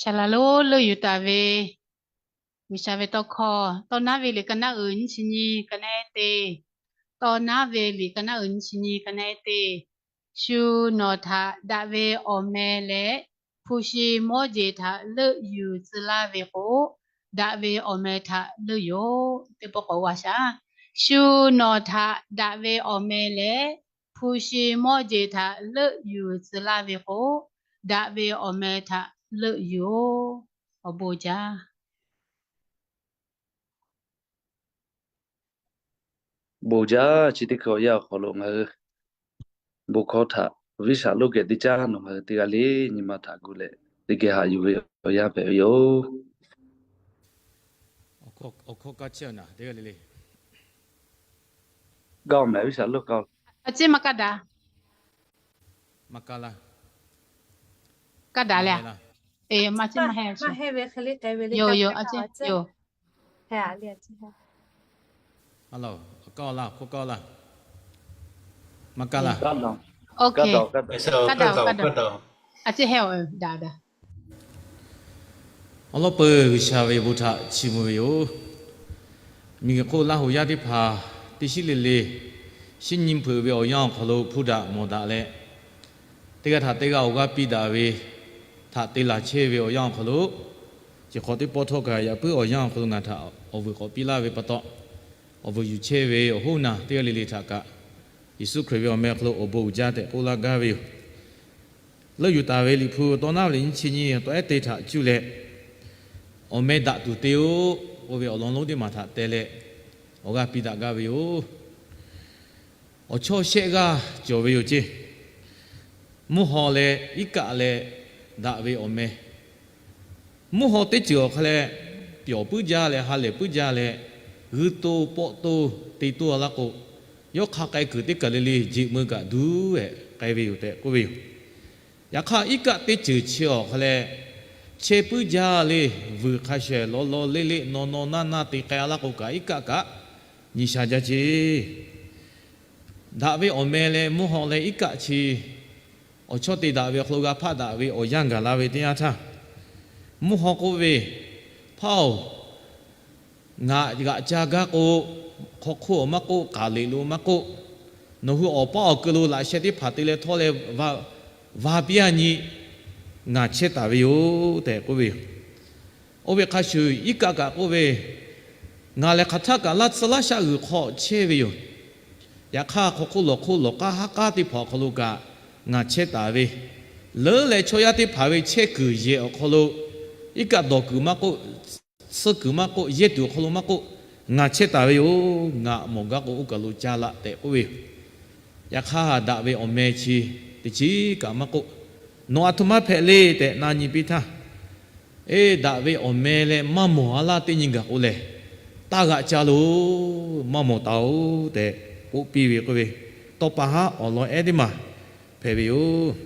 Saˍ laˍ lonˉ leuˆ yuˬ taˍ ve G'uiˬsha ve tawˇ hkawˇ, Tawˇ naˉ ve liꞈ ka naˉ uiˍ nyiˇ chi nyiˇ ka naˉ ehˉ teˇ, Tawˇ naˉ ve liꞈ ka naˉ uiˍ nyiˇ chi nyiˇ ka naˉ ehˉ teˇ, shu nawˬ htaꞈ daꞈ ve awˬ meh leh hpu shi mawˇ jeˬ htaꞈ leuˆ yuˬ tcuh laˇ ve k'o, daꞈ ve awˬ meh htaꞈ leuˆ yoˬ. Teˇ pawˆ k'awꞈ g'a shaˍ. Shu nawˬ htaꞈ daꞈ ve awˬ meh leh hpu shi mawˇ jeˬ htaꞈ leuˆ yuˬ tcuh laˇ ve k'o, daꞈ ve awˬ meh htaꞈ leuˆ yoˬ. Awˬ bon jaˇ. Bon jaˇ. Chi teˇ hkui awˬ yanˇ awˬ hk'aw lo ngaˬ hui bon hkawˇ htaꞈ Viˉsaˍlonˉ geh teˇ caˉ nawˬ ngaˬ hui teˇ g'aˇ le nyi ma htaꞈ gu leh teˇ geh haꞈ yuˬ ve awˬ yanˇ hpehꞈ ve yoˬ. Gaˇ mehˍ Viˉsaˍlonˉ kaˇ. A ciˉ maˇ kaˇ daꞈ. Kaˇ daꞈ le. Maˇ ciˉ maˇ heˆ. Yoˬ yoˬ, a ciˉ yoˬ. Kaˇ daꞈ, kaˇ daꞈ. A ciˉ heˆ daꞈ daꞈ. Awˬ lawn peuˬ G'uiˬsha ve bon htaꞈ chiˇ mvuh ve yoˬ. Miˬguiˬ hk'oˆ Laˇ huˍ yaˇ teˇ hpaˍ teˇ shiˉ le le, shinˉ nyi hpeuꞈ ve awˬ yanˇ awˬ hk'aw lo hpuˇ daꞈ mawˬ daꞈ leh, teˇ g'aˇ htaꞈ teˇ g'aˇ awˬ g'aˇ piˇ daꞈ ve htaꞈ te laˬ chehˇ ve awˬ yanˇ awˬ hk'aw lo, chi hk'awꞈ teˇ pawˆ htawˇ kaꞈ yaꞈ puiˉ awˬ yanˇ awˬ hk'aw lo ngaˬ htaꞈ awˬ vuiˬ k'awꞈ piˇ laˇ ve pa taw, awˬ vuiˬ yuˬ chehˇ ve awˬ hoˉ naˬ teˇ g'aˇ le le htaꞈ kaꞈ, Yeˍsuˆ Hkriꞈ ve awˬ meh awˬ hk'aw lo awˬ bon uiˍ jaˇ tehꞈ k'oˆ laˇ gaˇ ve yoˬ. Leuˆ yuˬ taˍ ve Liꞈ hpu Tawˇ naˉ ve liꞈ nyiˇ chi nyiˇ tawˆ ehˉ teˇ htaꞈ cuˇ leh, awˬ meh daꞈ tuˬ te-oˆ k'oˆ ve awˬ lawn lonˉ teˇ maˬ htaꞈ teh leh, awˬ g'aˇ piˇ daꞈ gaˇ ve yoˬ. Awˬ chawˇ shehˆ g'aˇ cawˬ ve yoˬ ceˇ. Mvuhˇ haw leh iˉ kaˆ leh daꞈ ve awˬ meh. Mvuhˇ haw teˇ ceuˬ awˬ hk'a leh, pyawˬ puiˉ jaˇ leh ha lehˬ puiˉ jaˇ leh, g'uiˇ toˇ pawˆ toˇ te toˇ a laˇ k'o, yawˇ hk'a k'ai kuiˬ teˇ kaˬ le le jeꞈ meu kaꞈ duˉ ehˍ k'ai ve yoˬ tehꞈ k'oˆ ve yoˬ. Yaꞈ hk'aˇ, iˉ kaˆ teˇ ceuˬ chi awˬ hk'a leh, chehˇ puiˉ jaˇ le, vuiˬ hk'a shehˍ law law leˆ leˆ naw naw naˇ naˇ te k'ai a laˇ k'o kaꞈ, iˉ kaˆ kaꞈ nyi sha jaˇ ceˇ. Daꞈ ve awˬ meh leh mvuhˇ haw leh iˉ kaˆ chi, awˬ chawˇ te daꞈ ve awˬ hk'aw lo g'a hpaˆ daꞈ ve awˬ yanˇ gaˬ la ve teˇ yanˇ htaˇ, mvuhˇ haw k'oˆ ve, Hpaˇ-oˬ, ngaˬ g'aꞈ ca gaˇ k'o, hk'aw hk'oˆ awˬ maˇ k'oˆ, k'aˍ leꞈ lo maˇ k'oˆ, nawˬ hui awˬ paˇ awˬ keu lo laꞈ sheh teˇ hpaˍ te leh htawˇ leh va piˇ-a nyi, ngaˬ chehˇ taˍ ve yoˬ tehꞈ k'oˆ ve yoˬ. Oˇ ve hk'a shuˍ, iˉ kaˆ kaꞈ k'oˆ ve, Ngaˬ lehˬ hk'aˬ htaˇ kaꞈ laˇ tsuhˇ laˇ shaˆ g'uiˬ hk'aw chehˇ ve yoˬ. Yaꞈ hk'aˇ, hk'aw hk'oˆ lawˬ hk'oˆ lawˬ k'aˉ haˉ k'aˉ teˇ hpaˍ awˬ hk'aw lo kaꞈ ngaˬ chehˇ taˍ ve, leuˉ leh chaw yaˇ teˇ hpaˍ ve chehˇ kuiˬ yehˬ awˬ hk'aw lo, iˉ kaˆ dawˬ kuiˬ maˇ k'oˆ, tsuhˇ kuiˬ maˇ k'oˆ, yehˇ tuˬ awˬ hk'aw lo maˇ k'oˆ, ngaˬ chehˇ taˍ ve yoˬ. Ngaˬ mawˬ gaˇ k'o, oˇ kaˬ lo ca laꞈ tehꞈ k'oˆ ve yoˬ. Yaꞈ hk'aˇ, daꞈ ve awˬ meh chi teˇ chiˉ kaꞈ maˇ k'oˆ, Nawˬ aˬ htoꞈ ma hpehꞈ le tehꞈ na nyi piˇ htaˇ, Eˇ, daꞈ ve awˬ meh leh maˇ mawˬ a laˇ teˇ nyi gaˬ k'o lehˬ, taˇ g'aꞈ ca loˬ, maˇ mawˬ taˍ-oˬ tehꞈ k'oˆ piˇ ve k'oˆ ve, tawˇ pa haˉ awˬ lawn ehˉ teˇ maˬ hpehꞈ ve yoˬ.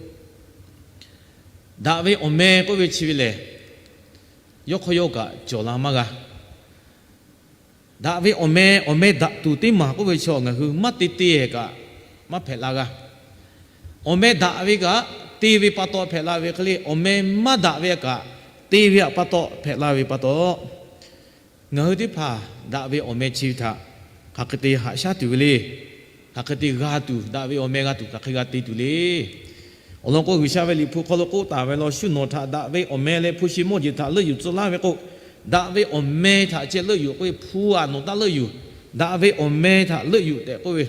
Daꞈ ve awˬ meh k'oˆ ve chi ve lehˬ, yawˇ hk'aw yawˇ kaꞈ cawˬ la maˇ g'a. Daꞈ ve awˬ meh, awˬ meh daꞈ tuˬ teˇ maˬ k'oˆ ve chaw ngaˬ hui maˇ te te-ehˍ kaꞈ maˇ hpehꞈ la g'a. Awˬ meh daꞈ ve kaꞈ te ve pa taw hpehꞈ la ve hk'e le, awˬ meh maˇ daꞈ ve kaꞈ te ve pa taw hpehꞈ la ve pa taw, ngaˬ hui teˇ hpaˍ daꞈ ve awˬ meh chi ve htaꞈ hk'aˬ hk'e te haꞈ shaˉ tuˬ ve le. Hk'aˬ hk'e te g'a tuˬ, daꞈ ve awˬ meh g'a tuˬ hk'aˬ hk'e g'a te tuˬ le. Awˬ lawn k'o, G'uiˬsha ve Liꞈ hpu hk'aw lo k'oˆ taˍ ve law, Shu nawˬ htaꞈ daꞈ ve awˬ meh leh hpu shi mawˇ jeˬ htaꞈ leuˆ yuˬ tcuh laˇ ve k'o, daꞈ ve awˬ meh htaꞈ ceh leuˆ yuˬ k'oˆ ve, hpu aꞈ nawˬ taˇ leuˆ yuˬ, daꞈ ve awˬ meh htaꞈ leuˆ yuˬ tehꞈ k'oˆ ve,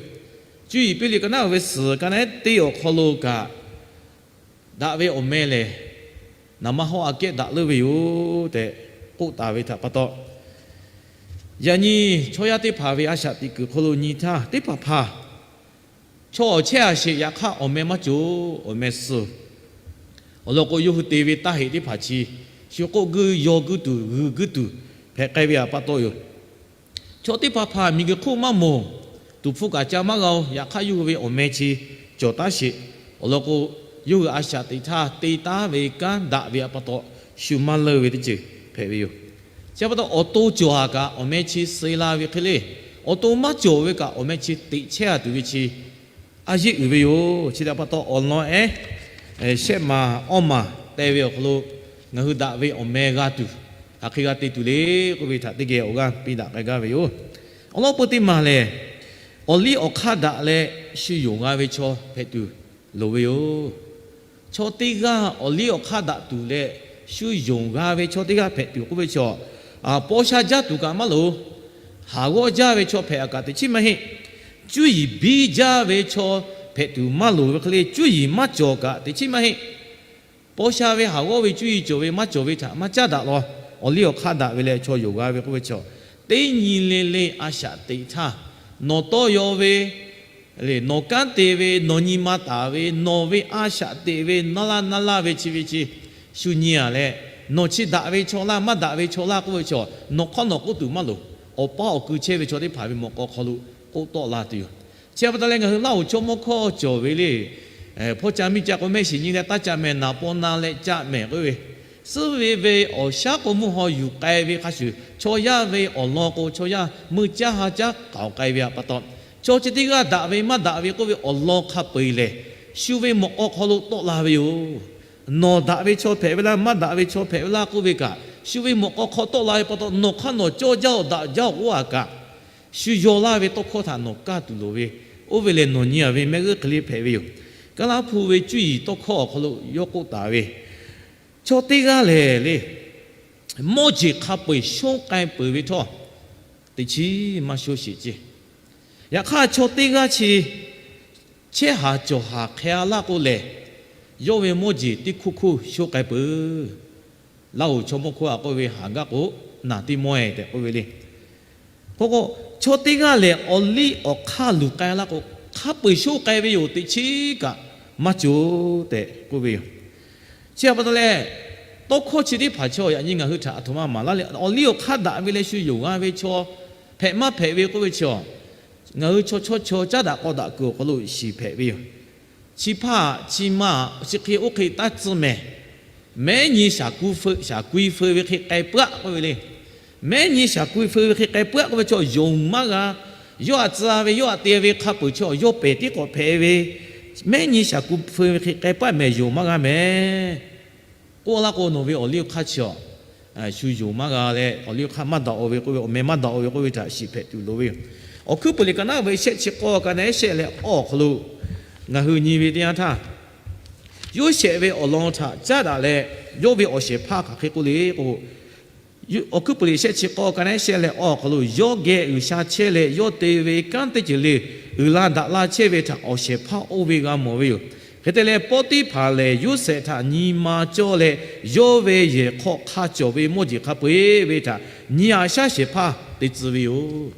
Cuˇ yiˍ piˇ liꞈ ka naˉ ve suhˍ ka naˉ teˇ awˬ hk'aw lo kaꞈ, daꞈ ve awˬ meh lehˬ, naˍ manˇ hawˉ aꞈ kehˉ daꞈ leuˆ ve yoˬ tehꞈ k'oˆ taˍ ve htaꞈ pa taw, yaꞈ nyi chaw yaˇ teˇ hpaˍ ve a shaꞈ teꞈ kuiˬ hk'aw lo nyi htaˇ, teˇ hpaˍ hpaˍ chaw awˬ chehˇ a sheˍ, yaꞈ hk'aˇ awˬ meh maˇ cawˬ, awˬ meh suh. Awˬ lawn k'o, yawˇ hui te ve taˇ heꞈ teˇ hpaˍ chi shu k'oˆ guiˇ yaw guiˇ tuˬ, g'uiˬ guiˇ tuˬ hpehꞈ k'ai ve pa taw yoˬ. Chaw teˇ hpaˍ hpaˍ miˬguiˬ hk'oˆ maˇ mawˬ, tuˍ hpfuh kaꞈ ca maˇ g'a-oˬ. Yaꞈ hk'aˇ, yawˇ hui ve awˬ meh chi cawˬ taˉ sheˍ. Awˬ lawn k'o, yawˇ hui a shaꞈ teꞈ htaˇ te taˉ ve kanˉ daꞈ ve pa taw, shu maˇ leuˆ ve teˇ ceuˬ hpehꞈ ve yoˬ. Chi pa taw, awˬ to cawˬ-a kaꞈ awˬ meh chi suh la ve hk'e le, awˬ to maˇ cawˬ ve kaꞈ awˬ meh chi teꞈ chehˇ-a tuˬ ve chi a yeˆ uiˍ ve yoˬ. Chi htaꞈ pa taw, awˬ lawn ehˉ shehˆ maˬ awˇ maˬ te ve awˬ hk'aw lo, ngaˬ hui daꞈ ve awˬ meh g'a tuˬ, hk'aˬ hk'e g'a te tuˬ le k'oˆ ve htaꞈ teˇ geh awˬ g'aˇ piˇ daꞈ k'ai gaˇ ve yoˬ. Awˬ lawn peu teˇ maˬ lehˬ, awˬ liˇ awˬ hk'aˇ daꞈ leh shu yonˍ g'a ve chaw hpehꞈ tuˬ loˍ ve yoˬ. Chaw teˇ g'aˇ awˬ liˇ awˬ hk'aˇ daꞈ tuˬ leh shu yonˍ g'a ve chaw teˇ g'aˇ hpehꞈ tuˬ k'oˆ ve chaw, paw sha jaˇ tuˬ kaꞈ maˇ loˍ. Haˍ g'awˇ jaˇ ve chaw hpehꞈ a kaꞈ teꞈ chiˉ maˇ heˆ. Cuˇ yiˍ biˇ jaˇ ve chaw hpehꞈ tuˬ maˇ loˍ ve hk'e le, cuˇ yiˍ maˇ cawˬ kaꞈ teꞈ chiˉ maˇ heˆ. Paw sha ve haˍ g'awˇ ve cuˇ yiˍ cawˬ ve maˇ cawˬ ve htaꞈ maˇ caˉ daꞈ law. Awˬ liˇ awˬ hk'aˇ daꞈ ve leh chaw yonˍ g'a ve k'oˆ ve chaw, teˇ nyi le le a shaꞈ teꞈ htaˇ, nawˬ tawˇ yaw ve, nawˬ kanˉ te ve, nawˬ nyi ma taˍ ve, nawˬ ve a shaꞈ teꞈ ve naˇ laˇ naˇ laˇ ve chi ve chi shu nyi a leh, nawˬ chi daꞈ ve chaw laˇ maˇ daꞈ ve chaw laˇ k'oˆ ve chaw, nawˬ hk'awˇ nawˬ k'oˆ tuˬ maˇ loˍ. Awˬ paˇ awˬ kui chehˇ ve chaw teˇ hpaˍ ve mawꞈ k'aw hk'aw lo k'oˆ tawˆ la tuˬ yoˬ. Chi pa taw leh ngaˬ hui Laˇ huˍ chaw mawˇ hkawˇ cawˬ ve le, hpawˇ ca miˇ ca k'o mehˆ shiˍ nyi leh taˇ ca mehˍ, naˍ paw na leh ca mehˍ k'oˆ ve, suhˉ ve ve awˬ shaˉ k'o mvuhˇ haw yuˬ k'ai ve hk'a shuˍ, chaw yaˇ ve awˬ lawn k'o chaw yaˇ meuˇ caˇ ha caˉ k'aoˍ k'ai ve pa taw, chaw chi teˇ g'aˇ daꞈ ve maˇ daꞈ ve k'oˆ ve awˬ lawn hk'a peu-eˬ lehˬ, shu ve mawꞈ k'aw hk'aw lo tawˆ la ve yoˬ. Nawˬ daꞈ ve chaw hpehꞈ ve laˇ, maˇ daꞈ ve chaw hpehꞈ ve laˇ k'oˆ ve kaꞈ, shu ve mawꞈ k'aw hk'aw tawˆ la ve pa taw, nawˬ hk'aˇ nawˬ cawˇ jaˇ-oˬ, daꞈ jaˇ-oˬ k'oˆ a kaꞈ, shu yaw laˇ ve tawˇ hkawˇ htaꞈ nawˬ kaˇ tuˬ loˍ ve, oˇ ve lehˬ nawˬ nyi a ve mehˆ g'euˆ hk'e le hpehꞈ ve yoˬ. Kaˇlaˇ hpu ve cuˇ yiˍ tawˇ hkawˇ awˬ hk'aw lo yawˇ k'oˆ taˍ ve, chaw teˇ g'aˇ lehˬ le, mawˇ jeˬ hk'a peu-eˬ shonˉ k'ai peuˬ ve htawˇ, teꞈ chiˉ maˇ shonˉ sheˍ ceˇ. Yaꞈ hk'aˇ chaw teˇ g'aˇ chi chehˇ haˍ cawˬ haˍ hk'e a laˇ k'o lehˬ, yawˇ ve mawˇ jeˬ teˇ hkuˇ hkuˇ shonˉ k'ai peuˬ. Laˇ huˍ chaw mawˇ hkawˇ a k'oˆ ve haˍ gaˇ k'o, naˬ teˇ mawˇ-e tehꞈ k'oˆ ve le. K'o k'o, chaw teˇ g'aˇ lehˬ awˬ liˇ awˬ hk'aˇ luˬ k'ai laˇ k'o, hk'a peu-eˬ shonˉ k'ai ve yoˬ, teꞈ chiˉ kaꞈ maˇ cawˬ tehꞈ k'oˆ ve yoˬ. Chi pa taw leh, tawˇ hkawˇ chi teˇ hpaˍ chaw yaꞈ nyi ngaˬ hui htaꞈ a htoꞈ ma maˍ laˇ leh, awˬ liˇ awˬ hk'aˇ daꞈ ve leh shu yonˍ g'a ve chaw hpehꞈ maˇ hpehꞈ ve k'oˆ ve chaw, ngaˬ hui chaw chawˇ chaw caˉ daꞈ k'aw daꞈ kuiˬ awˬ hk'aw lo shiˍ hpehꞈ ve yoˬ. Chi hpaˇ chi ma chi hk'e oˇ hk'e taˇ tcuh mehˍ. Mehˉ nyi shaˍ ku feu ve hk'e k'ai peuˬ-aˆ k'oˆ ve le. Mehˉ nyi shaˍ ku feu ve hk'e k'ai peuˬ-aˆ k'oˆ ve chaw yonˍ maˇ g'a. Yawˇ htaꞈ tcuh ve, yawˇ htaꞈ te ve hk'a peu-eˬ chaw yawˇ pehˬ tiˉ k'awꞈ hpehꞈ ve, mehˉ nyi shaˍ ku feu ve hk'e k'ai peuˬ-aˆ mehˍ, yonˍ maˇ g'a mehˍ. K'oˆ laˇ k'o, nawˬ ve awˬ liˇ awˬ hk'aˇ chi a shu yonˍ maˇ g'a leh, awˬ liˇ awˬ hk'aˇ maˇ daꞈ-o ve k'oˆ ve, awˬ meh maˇ daꞈ-o ve k'oˆ ve htaꞈ shiˍ hpehꞈ tuˬ loˍ ve yoˬ. Awˬ hkuiˉ puiˍ liꞈ ka naˉ ve shehˆ chi k'awˇ ka naˉ shehˆ leh awˇ awˬ hk'aw lo ngaˬ hui nyi ve teˇ yanˇ htaˇ, Yoˇsehꞈ ve awˬ lawn htaꞈ caˉ daꞈ leh, yawˇ ve awˬ shehˍ hpaˇ hk'aˬ hk'e k'oˆ le k'o, Awˬ hkuiˉ puiˍ liꞈ shehˆ chi k'awˇ ka naˉ shehˆ leh awˇ awˬ hk'aw lo, yawˇ geh G'uiˬsha chehˇ leh yawˇ te ve kanˉ teˇ ceuˬ le uiˍ la daꞈ la chehˇ ve htaꞈ awˬ shehˍ hpaˇ oˇ ve g'a mawˬ ve yoˬ. Hk'e te leh, Poˇtiˇhpaˍ lehˬ Yoˇsehꞈ htaꞈ nyi ma cawˇ leh, yawˇ ve yehˬ hk'aw hk'a cawˬ ve mawˇ jeˬ hk'a peu-eˬ ve htaꞈ nyi aꞈ shaˉ shehˍ hpaˇ te tcuh ve yoˬ.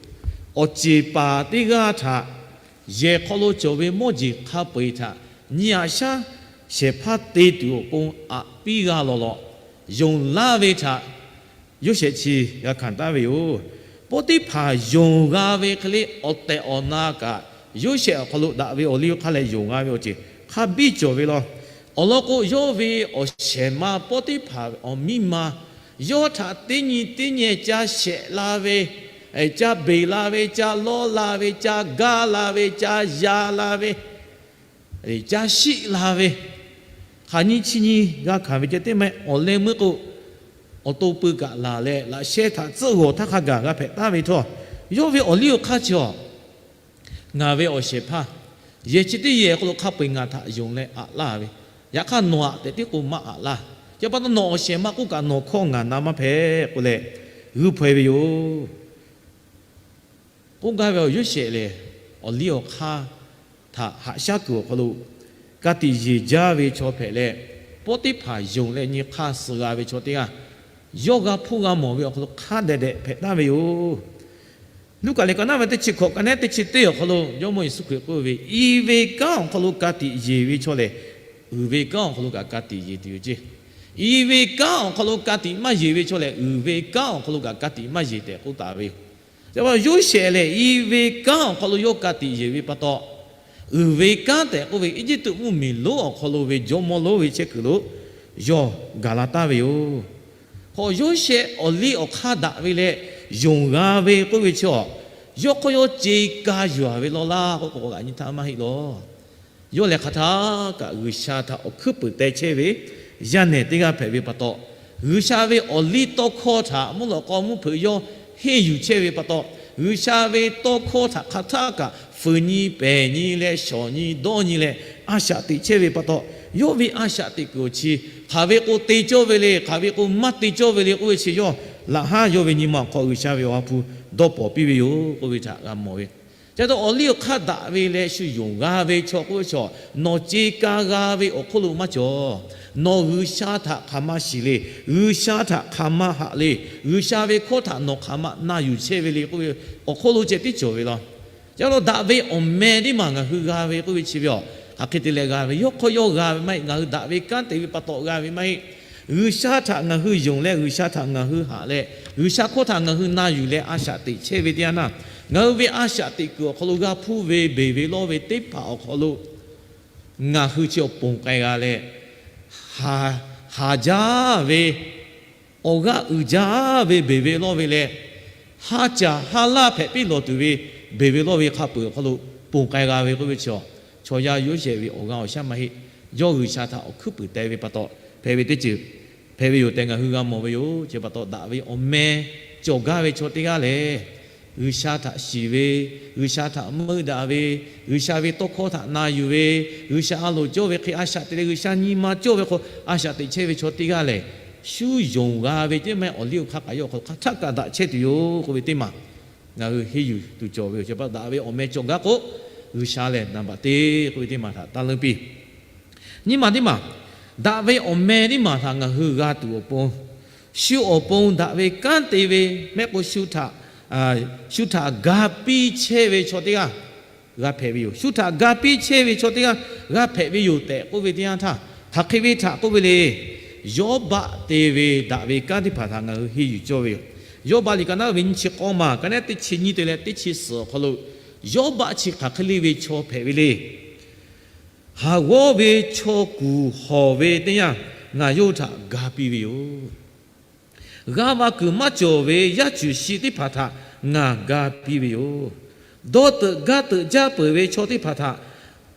Awˬ ceˬ paˍ teˇ g'aˇ htaꞈ yehˬ hk'aw lo cawˬ ve mawˇ jeˬ hk'a peu-eˬ htaꞈ nyi aꞈ shaˉ shehˍ hpaˇ te tuˬ awˬ pon aꞈ piˇ g'a lawˬ lawꞈ yonˍ laˇ ve htaꞈ Yoˇsehꞈ chi g'a hkanˍ taˍ ve yoˬ. Poˇtiˇhpaˍ yonˍ g'a ve hk'e le awˬ tehˬ awˬ na kaꞈ, Yoˇsehꞈ awˬ hk'aw lo daꞈ ve awˬ liˇ awˬ hk'aˇ leh yonˍ g'a ve awˬ ceuˬ hk'a biˇ cawˬ ve law. Awˬ lawn k'o, yawˇ ve awˬ shehˍ ma Poˇtiˇhpaˍ awˬ miˇ ma yawˇ htaꞈ teˇ nyi teˇ nyi ca shehˍ la ve, ca beˬ la ve, ca lawˇ la ve, ca gaˇ la ve, ca ya la ve, ca shiˆ la ve, hk'aˬ nyi chi nyi g'a hkanˍ ve ceh teˇ ma awˬ leh meuˇ k'o, awˬ to pui kaꞈ laˬ leh laꞈ sheh htaꞈ tcuhˆ g'awˬ htaˇ hk'a gaˬ g'a hpehꞈ taˍ ve htawˇ, yawˇ ve awˬ liˇ awˬ hk'aˇ chi a, ngaˬ ve awˬ shehˍ hpaˇ yehˬ chi teˇ yehˬ hk'aw lo hk'a peu-eˬ ngaˬ htaꞈ yonˍ leh aꞈ laˇ ve, yaꞈ hk'aˇ nawˬ aꞈ tehꞈ tiˉ k'o maˇ aꞈ laˇ. Chi pa taw nawˬ awˬ shehˍ ma k'oˆ kaꞈ nawˬ hkawˇ ngaˬ na maˇ hpehꞈ k'oˆ leh g'uiˇ hpaw-e ve yoˬ. K'oˆ gaˇ ve awˬ Yoˇsehꞈ lehˬ, awˬ liˇ awˬ hk'aˇ htaꞈ haꞈ shaˉ kuiˬ awˬ hk'aw lo ka tiꞈ yeˬ jaˇ ve chaw hpehꞈ leh, Poˇtiˇhpaˍ yonˍ leh nyi hk'aˇ suh g'a ve chaw teˇ g'aˇ, yawˇ g'a hpuˇ g'a mawˬ ve awˬ hk'aw lo hk'a dehꞈ dehꞈ hpehꞈ taˍ ve yoˬ. Luˉkaꞈ liꞈ ka naˉ ve teˇ chi hkawꞈ ka naˉ teˇ chi teˇ awˬ hk'aw lo Jawˇmawˇ Yeˍsuˆ Hkriꞈ k'oˆ ve, I ve kanˉ awˬ hk'aw lo ka tiꞈ yeˬ ve chaw lehˬ, uiˍ ve kanˉ awˬ hk'aw lo kaꞈ ka tiꞈ yeˬ tuˬ yoˬ ceˇ. I ve kanˉ awˬ hk'aw lo ka tiꞈ maˇ yeˬ ve chaw lehˬ, uiˍ ve kanˉ awˬ hk'aw lo kaꞈ ka tiꞈ maˇ yeˬ tehꞈ k'oˆ taˍ ve yoˬ. Yoˇsehꞈ lehˬ, I ve kanˉ awˬ hk'aw lo yawˇ ka tiꞈ yeˬ ve pa taw, uiˍ ve kanˉ tehꞈ k'oˆ ve Eˇjiˇtuꞈ mvuhˇmiˬ lonˉ awˬ hk'aw lo ve jawˇmawˇ lonˉ ve chehˇ kuiˬ lo yawˇ gaˬ la taˍ ve yoˬ. K'o Yoˇsehꞈ awˬ liˇ awˬ hk'aˇ daꞈ ve leh yonˍ g'a ve k'oˆ ve chi a, yawˇ hk'aw yawˇ ce ka yuˬ-a ve law laˇ k'oˆ k'o, g'aꞈ nyi htaˇ maˇ heˆ law. Yawˇ lehˬ hk'aˬ htaˇ kaꞈ G'uiˬsha htaꞈ awˬ hkuiˉ puiˍ teh chehˇ ve yaˇ nehˬ teˇ g'aˇ hpehꞈ ve pa taw, G'uiˬsha ve awˬliˇtawˇhkawˇ htaꞈ mvuhˇ lawꞈ k'aw mvuhˇ hpeuꞈ yawˇ henˇ yuˬ chehˇ ve pa taw, G'uiˬsha ve tawˇhkawˇ htaꞈ hk'aˬ htaˆ kaꞈ fuiˍ nyi pehˬ nyi leh shawˍ nyi dawˇ nyi leh a shaꞈ teꞈ chehˇ ve pa taw, yawˇ ve a shaꞈ teꞈ kuiˬ awˬ chi hk'aˬ ve k'o te cawˇ ve le, hk'aˬ ve k'o maˇ te cawˇ ve le k'oˆ ve chi yawˇ laꞈ haˉ yawˇ ve nyi ma awˬ hk'aw G'uiˬsha ve awˬ ha hpu dawˇ pawˍ piˇ ve yoˬ k'oˆ ve htaꞈ g'a mawˬ ve. Chi pa taw awˬ liˇ awˬ hk'aˇ daꞈ ve leh shu yonˍ g'a ve chaw k'oˆ ve chaw, nawˬ ce ka g'a ve awˬ hk'oˆ lo maˇ cawˬ. Nawˬ G'uiˬsha htaꞈ hk'aˬ ma shiˍ le, G'uiˬsha htaꞈ hk'aˬ ma haꞈ le, G'uiˬsha ve hkawˇ htaꞈ nawˬ hk'aˬ ma na yuˬ chehˇ ve le k'oˆ ve awˬ hk'oˆ lo ceh tiˉ cawˬ ve law. Chi pa taw daꞈ ve awˬ meh teˇ maˬ ngaˬ hui g'a ve k'oˆ ve chi ve aˬ, hk'aˬ hk'e te leh g'a ve, yawˇ hk'awˇ yawˇ g'a ve maˇ heˆ. Ngaˬ hui daꞈ ve kanˉ te ve pa taw g'a ve maˇ heˆ. G'uiˬsha htaꞈ ngaˬ hui yonˍ leh G'uiˬsha htaꞈ ngaˬ hui haꞈ leh G'uiˬsha hkawˇ htaꞈ ngaˬ hui na yuˬ leh a shaꞈ teꞈ chehˇ ve teˇ yanˇ naˇ, ngaˬ hui ve a shaꞈ teꞈ kuiˬ awˬ hk'aw lo g'a hpuˇ ve beˬ ve lawˇ ve teˇ hpaˍ awˬ hk'aw lo ngaˬ hui chi awˬ ponˬ k'ai g'a leh, haˍ jaˇ ve, awˬ g'aˇ uiˍ jaˇ ve beˬ ve lawˇ ve leh, ha caˬ ha laˇ hpehꞈ piˇ lawˬ tuˬ ve beˬ ve lawˇ ve hk'a peu-eˬ awˬ hk'aw lo ponˬ k'ai g'a ve k'oˆ ve chi, chaw yaˇ yoˇ shehˍ ve awˬ g'aˇ awˬ shaˉ maˇ heˆ. Yawˇ G'uiˬsha htaꞈ awˬ hkuiˉ puiˍ teh ve pa taw hpehꞈ ve teˇ ceuˬ hpehꞈ ve yoˬ tehꞈ ngaˬ hui g'a mawˬ ve yoˬ. Chi pa taw daꞈ ve awˬ meh cawˬ gaˇ ve chaw teˇ g'aˇ lehˬ, G'uiˬsha htaꞈ shiˍ ve, G'uiˬsha htaꞈ meuˇ daꞈ ve, G'uiˬsha ve tawˇ hkawˇ htaꞈ na yuˬ ve, G'uiˬsha a loˍ cawˇ ve hk'e a shaꞈ teꞈ leh G'uiˬsha nyi ma cawˇ ve hk'aw a shaꞈ teꞈ chehˇ ve chaw teˇ g'aˇ lehˬ, shu yonˍ g'a ve teˇ meh awˬ liˇ awˬ hk'aˇ kaꞈ yawˇ awˬ hk'aw lo hk'aˬ htaˆ kaꞈ daꞈ chehˇ tuˬ yoˬ k'oˆ ve teˇ maˬ ngaˬ hui henˇ yuˬ tuˬ cawˬ ve yoˬ. Chi pa daꞈ ve awˬ meh cawˬ gaˇ k'o, G'uiˬsha lehˬ naˍ baꞈ te k'oˆ ve teˇ maˬ htaꞈ taˇ leuˇ piˇ. Nyiˇ maˬ teˇ maˬ, daꞈ ve awˬ meh teˇ maˬ htaꞈ ngaˬ hui g'a tuˬ awˬ pon, shu awˬ pon daꞈ ve kanˉ te ve mehˆ k'o shu htaꞈ, shu htaꞈ ga piˇ chehˇ ve chaw teˇ g'aˇ g'a hpehꞈ ve yoˬ. Shu htaꞈ ga piˇ chehˇ ve chaw teˇ g'aˇ g'a hpehꞈ ve yoˬ tehꞈ k'oˆ ve teˇ yanˇ htaˇ, hk'aˬ hk'e ve htaꞈ k'oˆ ve le. Yawˇbaˆ te ve daꞈ ve kanˉ teˇ hpaˍ htaꞈ ngaˬ hui henˇ yuˬ cawˇ ve yoˬ. Yawˇbaˆ liꞈ ka naˉ ve nyiˇ chi k'awˇ maˬ ka naˉ teˇ chi nyiˇ te leh teˇ chi suhˍ awˬ hk'aw lo, Yawˇbaˆ chi hk'aˬ hk'e le ve chaw hpehꞈ ve le. Haˍ g'awˇ ve chaw kuˬ hawˬ ve teˇ yanˇ, ngaˬ yawˇ hui htaꞈ ga piˇ ve yoˬ. G'aˇ va kuiˬ maˇ cawˬ ve yaˇ cuˬ shi teˇ hpaˍ htaꞈ ngaˬ ga piˇ ve yoˬ. Dawˇ teuꞈ gaˇ teuꞈ jaˇ peuˬ ve chaw teˇ hpaˍ htaꞈ,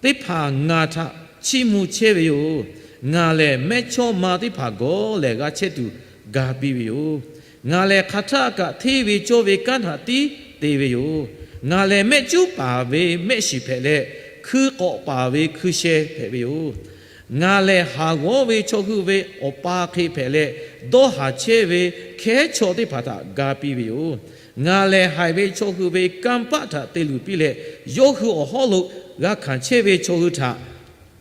teˇ hpaˍ ngaˬ htaꞈ chiˇ mvuh chehˇ ve yoˬ. Ngaˬ lehˬ mehˇchawˇma teˇ hpaˍ gawˬ lehˬ g'a chehˇ tuˬ ga piˇ ve yoˬ. Ngaˬ lehˬ hk'aˬ htaˆ kaꞈ hteˇ ve cawˇ ve kanˉ htaꞈ tiˉ te ve yoˬ. Ngaˬ lehˬ mehˆ cuˉ paˍ ve mehˆ shiˍ hpehꞈ leh, hkui k'awꞈ paˍ ve hkui sheh hpehꞈ ve yoˬ. Ngaˬ lehˬ haˍ g'awˇ ve chaw hui ve awˬ pa hk'e hpehꞈ leh, dawˇ haˍ chehˇ ve hkehˉ chaw teˇ hpaˍ htaꞈ ga piˇ ve yoˬ. Ngaˬ lehˬ haiˬ ve chaw hui ve kanˇ paˆ htaꞈ te luˬ piˇ leh, yawˇ hui awˬ hawˉ lo g'a hkanˍ chehˇ ve chaw hui htaꞈ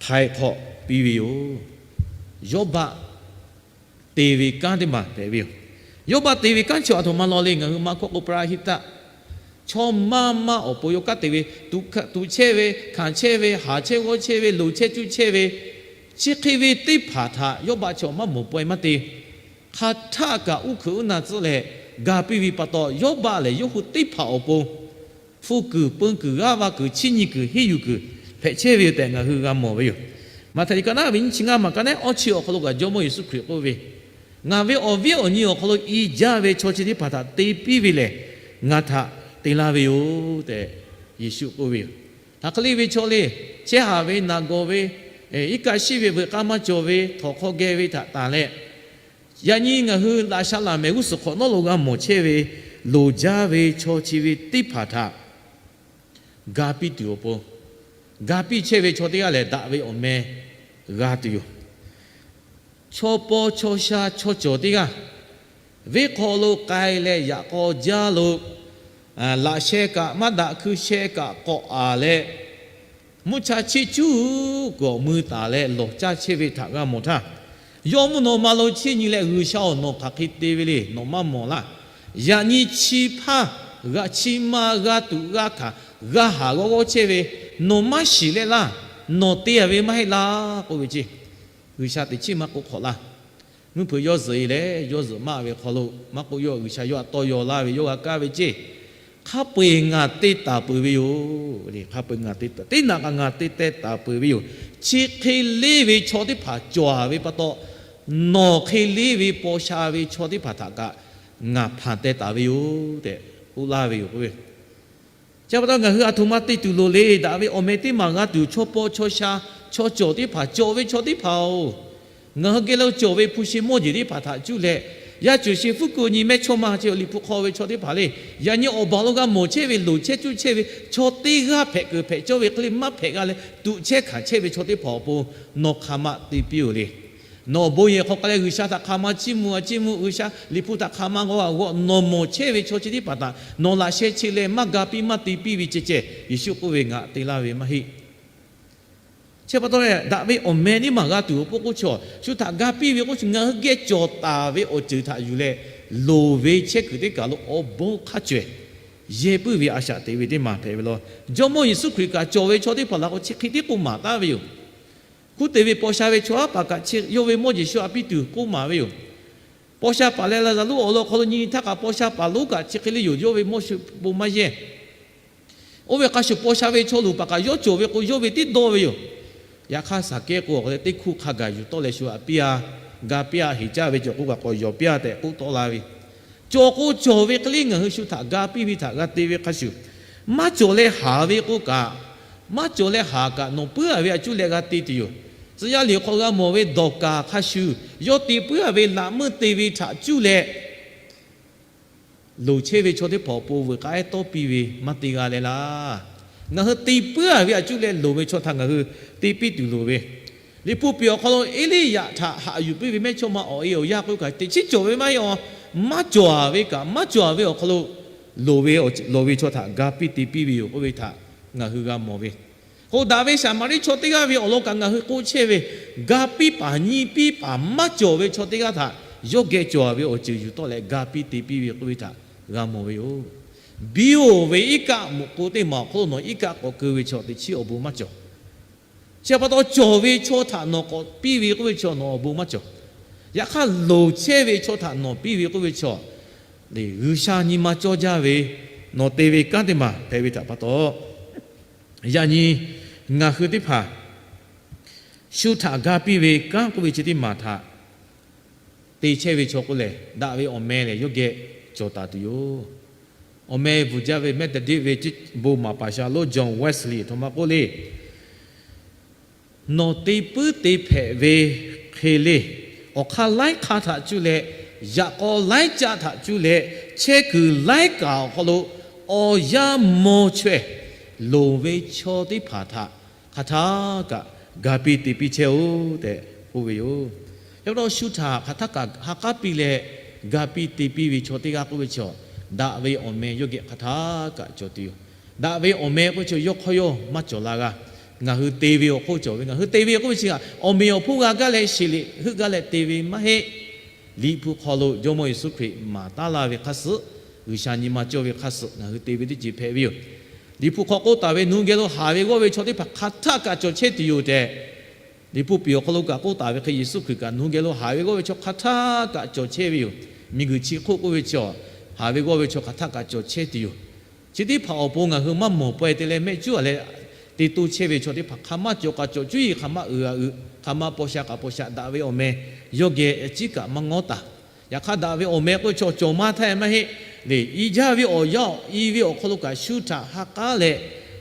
htaiˍ hk'awꞈ piˇ ve yoˬ. Yawˇbaˆ te ve kanˉ teˇ maˬ hpehꞈ ve yoˬ. Yawˇbaˆ te ve kanˉ chi aˬ htoꞈ ma law le. Ngaˬ hui maˇ hkawˇ k'o, พระคริสตจักร chaw maˇ maˇ awˬ pon yawˇ kanˉ te ve, tuꞈ hkanˍ tuꞈ chehˇ ve, hkanˍ chehˇ ve, haˍ chehˇ g'awˇ chehˇ ve, loˍ chehˇ cuˇ chehˇ ve, chi hk'e ve teˇ hpaˍ htaꞈ Yawˇbaˆ chi awˬ maˇ mawˬ pawehˇ maˇ te. Hk'aˬ htaˆ kaꞈ uˉ hkuiꞈ uˉ na tcuhˉ leh ga piˇ ve pa taw, Yawˇbaˆ lehˬ yawˇ hui teˇ hpaˍ awˬ pon hpu kuiˬ, peun kuiˬ, g'aˇ va kuiˬ, chiˇ nyi kuiˬ, henˇ yuˬ kuiˬ hpehꞈ chehˇ ve yoˬ tehꞈ ngaˬ hui g'a mawˬ ve yoˬ. Maꞈhtehˍ liꞈ ka naˉ ve nyiˇ chi ngaˇ maˬ ka naˉ awˇ chi awˬ hk'aw lo kaꞈ Jawˇmawˇ Yeˍsuˆ Hkriꞈ k'oˆ ve, Ngaˬ ve awˬ viˉ awˬ nyi awˬ hk'aw lo i jaˇ ve chaw chi teˇ hpaˍ htaꞈ te piˇ ve lehˬ, ngaˬ htaꞈ te laˇ ve yoˬ tehꞈ Yeˍsuˆ k'oˆ ve yoˬ. Hk'aˬ hk'e le ve chaw le, chehˇ haˍ ve, naˬ gawˬ ve, iˉ kaˆ shiˆ ve, veuꞈ k'aˇ maˇ cawˬ ve, htawnˍ hk'aw geh ve htaꞈ tanˬ leh, yaꞈ nyi ngaˬ hui laꞈ sha laˬ mehˍ g'uˇ suhˍ hk'awꞈ nawˉ lo g'a mawˬ chehˇ ve, loˍ jaˇ ve chaw chi ve teˇ hpaˍ htaꞈ ga piˇ tuˬ awˬ pon, ga piˇ chehˇ ve chaw teˇ g'aˇ lehˬ daꞈ ve awˬ meh g'a tuˬ yoˬ. Chaw paw chaw sha chaw cawˬ teˇ g'aˇ, venˇ hk'aw lo k'ai leh yaꞈ k'aw jaˇ lo, laꞈ sheh kaꞈ maˇ daꞈ, hkui sheh kaꞈ k'awꞈ aˍ leh, mvuhˇ cha chiˆ cuˉ kuiˬ awˬ mui taˍ leh lawˬ caˇ chehˇ ve htaꞈ g'a mawˬ htaˇ, yawˇ mvuhˇ naw ma lo chiˇ nyi leh, G'uiˬsha-oˬ, nawˬ hk'aˬ hk'e te ve le, nawˬ maˇ mawˬ laˇ. Yaꞈ nyi chi hpaˇ g'a chiˇ maˇ g'a tuꞈ g'a hkanˍ, g'a haˍ g'awˇ g'awˇ chehˇ ve, nawˬ maˇ shiˍ leh laˇ. Nawˬ te-a ve maˇ heˆ laˇ k'oˆ ve ceˇ. G'uiˬsha teꞈ chiˉ maˇ k'oˆ hk'awꞈ laˇ. Mvuhˇ hpeuꞈ yawˇ zuhꞈ-e leh yawˇ zuhꞈ maˇ ve hk'aw lo maˇ k'oˆ, yawˇ G'uiˬsha yawˇ htaꞈ tawˇ yaw laˇ ve yawˇ g'a kaˇ ve ceˇ. Hk'a peu-eˬ ngaˬ te taˍ peuˬ ve yoˬ. Hk'a peu-eˬ ngaˬ te taˍ, teˇ naꞈ kaꞈ ngaˬ te teh taˍ peuˬ ve yoˬ. Chi hk'e leˇ ve chaw teˇ hpaˍ cawˬ-a ve pa taw, nawˬ hk'e leˇ ve paw sha ve chaw teˇ hpaˍ htaꞈ kaꞈ ngaˬ hpanˍ teh taˍ ve yoˬ tehꞈ k'oˆ laˇ ve yoˬ k'oˆ ve. Chi pa taw ngaˬ hui aˬ htoꞈ ma te tuˬ loˍ le. Daꞈ ve awˬ meh teˇ maˬ g'a tuˬ, chaw paw chaw sha, chaw cawˬ teˇ hpaˍ, cawˬ ve chaw teˇ hpaˍ-oˬ, Ngaˬ hui geh lo cawˬ ve hpu shi mawˇ jeˬ teˇ hpaˍ htaꞈ cuˇ leh, yaˇ ceuˬ shi fuˉ kuiˬ nyi mehˇchawˇma chi liꞈ hpu hk'aw ve chaw teˇ hpaˍ le, yaꞈ nyi awˬ baˬ lo g'a mawˬ chehˇ ve, loˍ chehˇ cuˇ chehˇ ve chaw teˇ g'aˇ hpehꞈ kuiˬ hpehꞈ cawˇ ve hk'e le maˇ hpehꞈ g'a leh tuꞈ chehˇ hkanˍ chehˇ ve chaw teˇ hpaˍ awˬ pon nawˬ hk'aˬ ma te piˇ-oˬ le. Nawˬ awˬ bon yehˬ hk'aw k'ai leh G'uiˬsha htaꞈ hk'aˬ ma chiˇ mvuh a chiˇ mvuh, G'uiˬsha liꞈ hpu htaꞈ hk'aˬ ma g'aw a g'aw, nawˬ mawˬ chehˇ ve chaw chi teˇ hpaˍ htaꞈ nawˬ laꞈ sheh chi leh maˇ ga piˇ maˇ te piˇ ve ceh ceh, Yeˍsuˆ k'oˆ ve ngaˬ te laˇ ve maˇ heˆ. Chi pa taw leh, daꞈ ve awˬ meh teˇ maˬ g'a tuˬ awˬ pon k'oˆ chaw, shu htaꞈ ga piˇ ve k'oˆ shu ngaˬ hui geh cawˬ taˍ ve awˬ ceuˬ htaꞈ yuˬ leh, loˍ ve chehˇ kuiˬ teˇ kaˬ lo awˬ bon hk'a cawehˬ yehˇ puiˉ ve a shaꞈ teꞈ ve teˇ maˬ hpehꞈ ve law. Jawˇmawˇ Yeˍsuˆ Hkriꞈ kaꞈ cawˬ ve chaw teˇ hpaˍ laˬ k'o chi hk'e tiˉ k'oˆ maˍ taˍ ve yoˬ. Hkunˉ te ve paw sha ve chaw haˉ paˍ kaꞈ chi yawˇ ve mawˇ jeˬ shu aꞈ piˇ tuˬ k'oˆ maˍ ve yoˬ. Paw sha paˍ leh Laˍzaˍruˆ awˬ lawn awˬ hk'aw lo nyi htaˇ kaꞈ paw sha paˍ lonˉ kaꞈ chi hk'e le yoˬ, yawˇ ve mawˇ shu bon maˇ yehˇ. Oˇ ve hk'a shuˍ paw sha ve chaw luˬ paˍ kaꞈ yawˇ cawˬ ve k'o yawˇ ve tiˉ dawˇ ve yoˬ. Yaꞈ hk'aˇ Saˍkehˇ k'o awˬ hk'aw leh teˇ hkuˇ hk'a gaˬ yuˬ tawˆ leh shu aꞈ piˇ a, ga piˇ a, heˍ caˇ ve cawˬ k'o kaꞈ k'awꞈ yawˬ piˇ a tehꞈ k'oˆ tawˆ la ve. Cawˬ k'o cawˬ ve hk'e le ngaˬ hui shu htaꞈ ga piˇ ve htaꞈ g'a te ve hk'a shuˍ, maˇ cawˬ leh haˍ ve k'o kaꞈ, maˇ cawˬ leh haˍ kaꞈ nawˬ puiˉ a ve a cuˇ leh g'a te tuˬ yoˬ. Tcuh yaˇ liꞈ hk'aw g'a mawˬ ve Dawˍkaˍ hk'a shuˍ, yawˇ te puiˉ a ve laꞈ meuˇ te ve htaꞈ cuˇ leh loˍ chehˇ ve chaw teˇ hpaˍ awˬ pon veuꞈ k'aˉ ehˉ tawˇ piˇ ve maˇ te g'a leh laˇ. Ngaˬ hui te puiˉ a ve a cuˇ leh loˍ ve chaw htaꞈ ngaˬ hui te piˇ tuˬ loˍ ve, Liꞈ hpu piˇ awˬ hk'aw lo Eˇliˇyaꞈ htaꞈ haꞈ yuˬ piˇ ve mehˇchawˇma awˬ e awˬ yaˇ k'oˆ kaꞈ teꞈ chiˉ cawˬ ve maˇ heˆ a. Maˇ cawˬ a ve kaꞈ maˇ cawˬ a ve awˬ hk'aw lo loˍ ve, loˍ ve chaw htaꞈ ga piˇ te piˇ ve yoˬ k'oˆ ve htaꞈ ngaˬ hui g'a mawˬ ve. K'o daꞈ ve Saˍmaˍriˆ chaw teˇ g'aˇ ve awˬ lawn kaꞈ ngaˬ hui k'oˆ chehˇ ve, ga piˇ paˍ nyi piˇ paˍ maˇ cawˬ ve chaw teˇ g'aˇ htaꞈ yawˇ geh cawˬ ve awˬ ceuˬ yuˬ tawˆ leh ga piˇ te piˇ ve k'oˆ ve htaꞈ g'a mawˬ ve yoˬ. Biˇ oˬ ve iˉ kaˆ mvuhꞈ k'o teˇ maˬ awˬ hk'aw lo nawˬ iˉ kaˆ k'awꞈ keu ve chaw teꞈ chiˉ awˬ bon maˇ cawˬ. Chi pa taw cawˬ ve chaw htaꞈ nawˬ k'awꞈ piˇ ve k'oˆ ve chaw nawˬ awˬ bon maˇ cawˬ. Yaꞈ hk'aˇ loˍ chehˇ ve chaw htaꞈ nawˬ piˇ ve k'oˆ ve chaw, G'uiˬsha nyi ma cawˇ jaˇ ve nawˬ te ve kanˉ teˇ maˬ hpehꞈ ve htaꞈ pa taw, yaꞈ nyi ngaˬ hui teˇ hpaˍ shu htaꞈ ga piˇ ve kanˉ k'oˆ ve chi teˇ maˬ htaꞈ te chehˇ ve chaw k'oˆ lehˬ, daꞈ ve awˬ meh lehˬ yawˇ geh cawˬ taˍ tuˬ yoˬ. Awˬ meh bvuhˬ jaˇ ve Methodist ve bon maˍ paˍ sha lonˉ John Wesley aˬ htoꞈ ma k'oˆ le, Nawˬ te puiˉ te hpehꞈ ve hk'e le, awˬ hk'aˇ laiˉ hk'aˇ htaꞈ cuˇ leh, yaꞈ k'aw laiˉ caˆ htaꞈ cuˇ leh, chehˇ kuiˬ laiˉ kaꞈ awˬ hk'aw lo awˬ yanˇ mawˇ chaweh loˍ ve chaw teˇ hpaˍ htaꞈ hk'aˬ htaˇ kaꞈ ga piˇ te piˇ chehˇ-oˆ tehꞈ k'oˆ ve yoˬ. Yaꞈ pa taw shu htaꞈ hk'aˬ htaˇ kaꞈ ha k'aˉ piˇ leh ga piˇ te piˇ ve chaw teˇ g'aˇ k'oˆ ve chaw, daꞈ ve awˬ meh yawˇ geh hk'aˬ htaˇ kaꞈ cawˬ tuˬ yoˬ. Daꞈ ve awˬ meh k'oˆ ve chaw yawˇ hk'aw yawˇ maˇ cawˬ la g'a. Ngaˬ hui te ve awˬ hk'oˆ cawˬ ve, ngaˬ hui te ve k'oˆ ve chi kaꞈ awˬ meꞈ awˬ hponˇ g'a gaˇ leh sheˍ liꞈ heuˆ gaˇ leh te ve maˇ heˆ. Liꞈ hpu hk'aw lo Jawˇmawˇ Yeˍsuˆ Hkriꞈ maˍ taˉ laˇ ve hk'aˇ suh, G'uiˬsha nyi ma cawˇ ve hk'aˇ suh ngaˬ hui te ve teˇ ceuˬ hpehꞈ ve yoˬ. Liꞈ hpu hk'aw k'oˆ taˍ ve, Nawˬ hui geh lo haˍ ve g'awˇ ve chaw teˇ hpaˍ hk'aˬ htaˇ kaꞈ cawˬ chehˇ tuˬ yoˬ tehꞈ, Liꞈ hpu piˍ awˬ hk'aw lo kaꞈ k'oˆ taˍ ve hk'e, Yeˍsuˆ Hkriꞈ kaꞈ nawˬ hui geh lo haˍ ve g'awˇ ve chaw hk'aˬ htaˇ kaꞈ cawˬ chehˇ ve yoˬ. Miˬguiˬ chi hk'oˆ k'oˆ ve chaw, haˍ ve g'awˇ ve chaw hk'aˬ htaˇ kaꞈ cawˬ chehˇ tuˬ yoˬ. Chi teˇ hpaˍ awˬ pon ngaˬ hui maˇ mawˬ pawehˇ te leh mehˆ cuˉ a leh te toˇ chehˇ ve chaw teˇ hpaˍ hk'aˬ ma cawˬ kaꞈ cawˬ, cuˇ yiˍ hk'aˬ ma uiˍ a uiˍ, hk'aˬ ma paw sha kaꞈ paw sha, daꞈ ve awˬ meh yawˇ geh a ciˉ kaꞈ maˇ ngawˉ taˍ. Yaꞈ hk'aˇ daꞈ ve awˬ meh k'oˆ ve chaw cawˬ maˇ htaˇ maˇ heˆ. Lehˬ, i jaˇ ve awˬ yanˇ, i ve awˬ hk'aw lo kaꞈ shu htaꞈ ha k'aˉ leh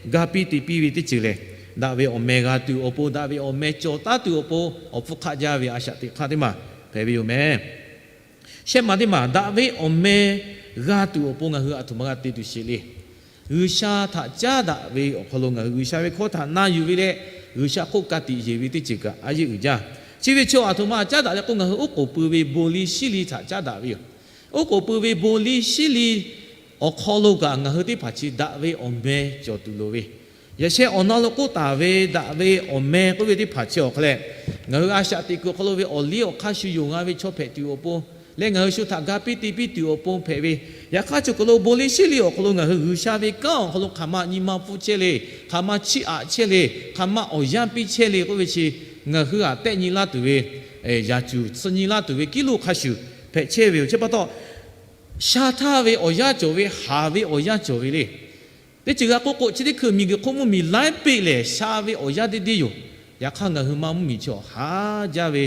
ga piˇ te piˇ ve teˇ ceuˬ lehˬ, daꞈ ve awˬ meh g'a tuˬ awˬ pon, daꞈ ve awˬ meh cawˬ taˉ tuˬ awˬ pon awˬ hpfuhˇ hk'aˆ jaˇ ve a shaꞈ teꞈ hk'aˇ teˇ maˬ hpehꞈ ve yoˬ meh. Shehˆ maˬ teˇ maˬ, daꞈ ve awˬ meh g'a tuˬ awˬ pon ngaˬ hui aˬ htoꞈ ma g'a te tuˬ sheˍ le. G'uiˬsha htaꞈ caˉ daꞈ ve awˬ hk'aw lo ngaˬ hui G'uiˬsha ve hkawˇ htaꞈ na yuˬ ve leh, G'uiˬsha hk'oˆ ka tiꞈ yeˬ ve teˇ ceuˬ kaꞈ a yeˇ uiˍ jaˇ. Chi ve chaw aˬ htoꞈ ma caˉ daꞈ leh k'o, ngaˬ hui oˉ k'oˍ pui ve bon liˇ shiˉ liˇ htaꞈ caˉ daꞈ ve yoˬ. Oˉ k'oˍ pui ve bon liˇ shiˉ liˇ awˬ hk'aw lo kaꞈ ngaˬ hui teˇ hpaˍ chi daꞈ ve awˬ meh cawˬ tuˬ loˍ ve, yaꞈ sheh awˬ na lo k'oˆ taˍ ve daꞈ ve awˬ meh k'oˆ ve teˇ hpaˍ chi awˬ hk'aw leh, ngaˬ hui a shaꞈ teꞈ kuiˬ awˬ hk'aw lo ve awˬ liˇ awˬ hk'aˇ shu yonˍ g'a ve chaw hpehꞈ tuˬ awˬ pon leh, ngaˬ hui shu htaꞈ ga piˇ te piˇ tuˬ awˬ pon hpehꞈ ve, yaꞈ hk'aˇ chi hk'aw lo bon liˇ shiˉ liˇ awˬ hk'aw lo ngaˬ hui G'uiˬsha ve kanˉ awˬ hk'aw lo hk'aˬ ma nyi ma pfuhˇ chehˇ le, hk'aˬ ma chiˇ aꞈ chehˇ le, hk'aˬ ma awˬ yanˇ piˇ chehˇ le k'oˆ ve chi, ngaˬ hui aꞈ tehˆ nyi laˇ tuˬ ve yaꞈ cuˬ tsuhˇ nyi laˇ tuˬ ve kiˉ lo hk'a shuˍ hpehꞈ chehˇ ve yoˬ. Chi pa taw, sha htaˇ ve awˬ yanˇ cawˬ ve, haˍ ve awˬ yanˇ cawˬ ve le. Teˇ ceuˬ g'a k'oˆ k'o, chi teˇ hkui miˬguiˬ hk'oˆ mvuhˇ miˬ laiˉ peˆ lehˬ sha ve awˬ yanˇ deˇ deˇ yoˬ. Yaꞈ hk'aˇ ngaˬ hui ma mvuhˇ miˬ chi awˬ ha jaˇ ve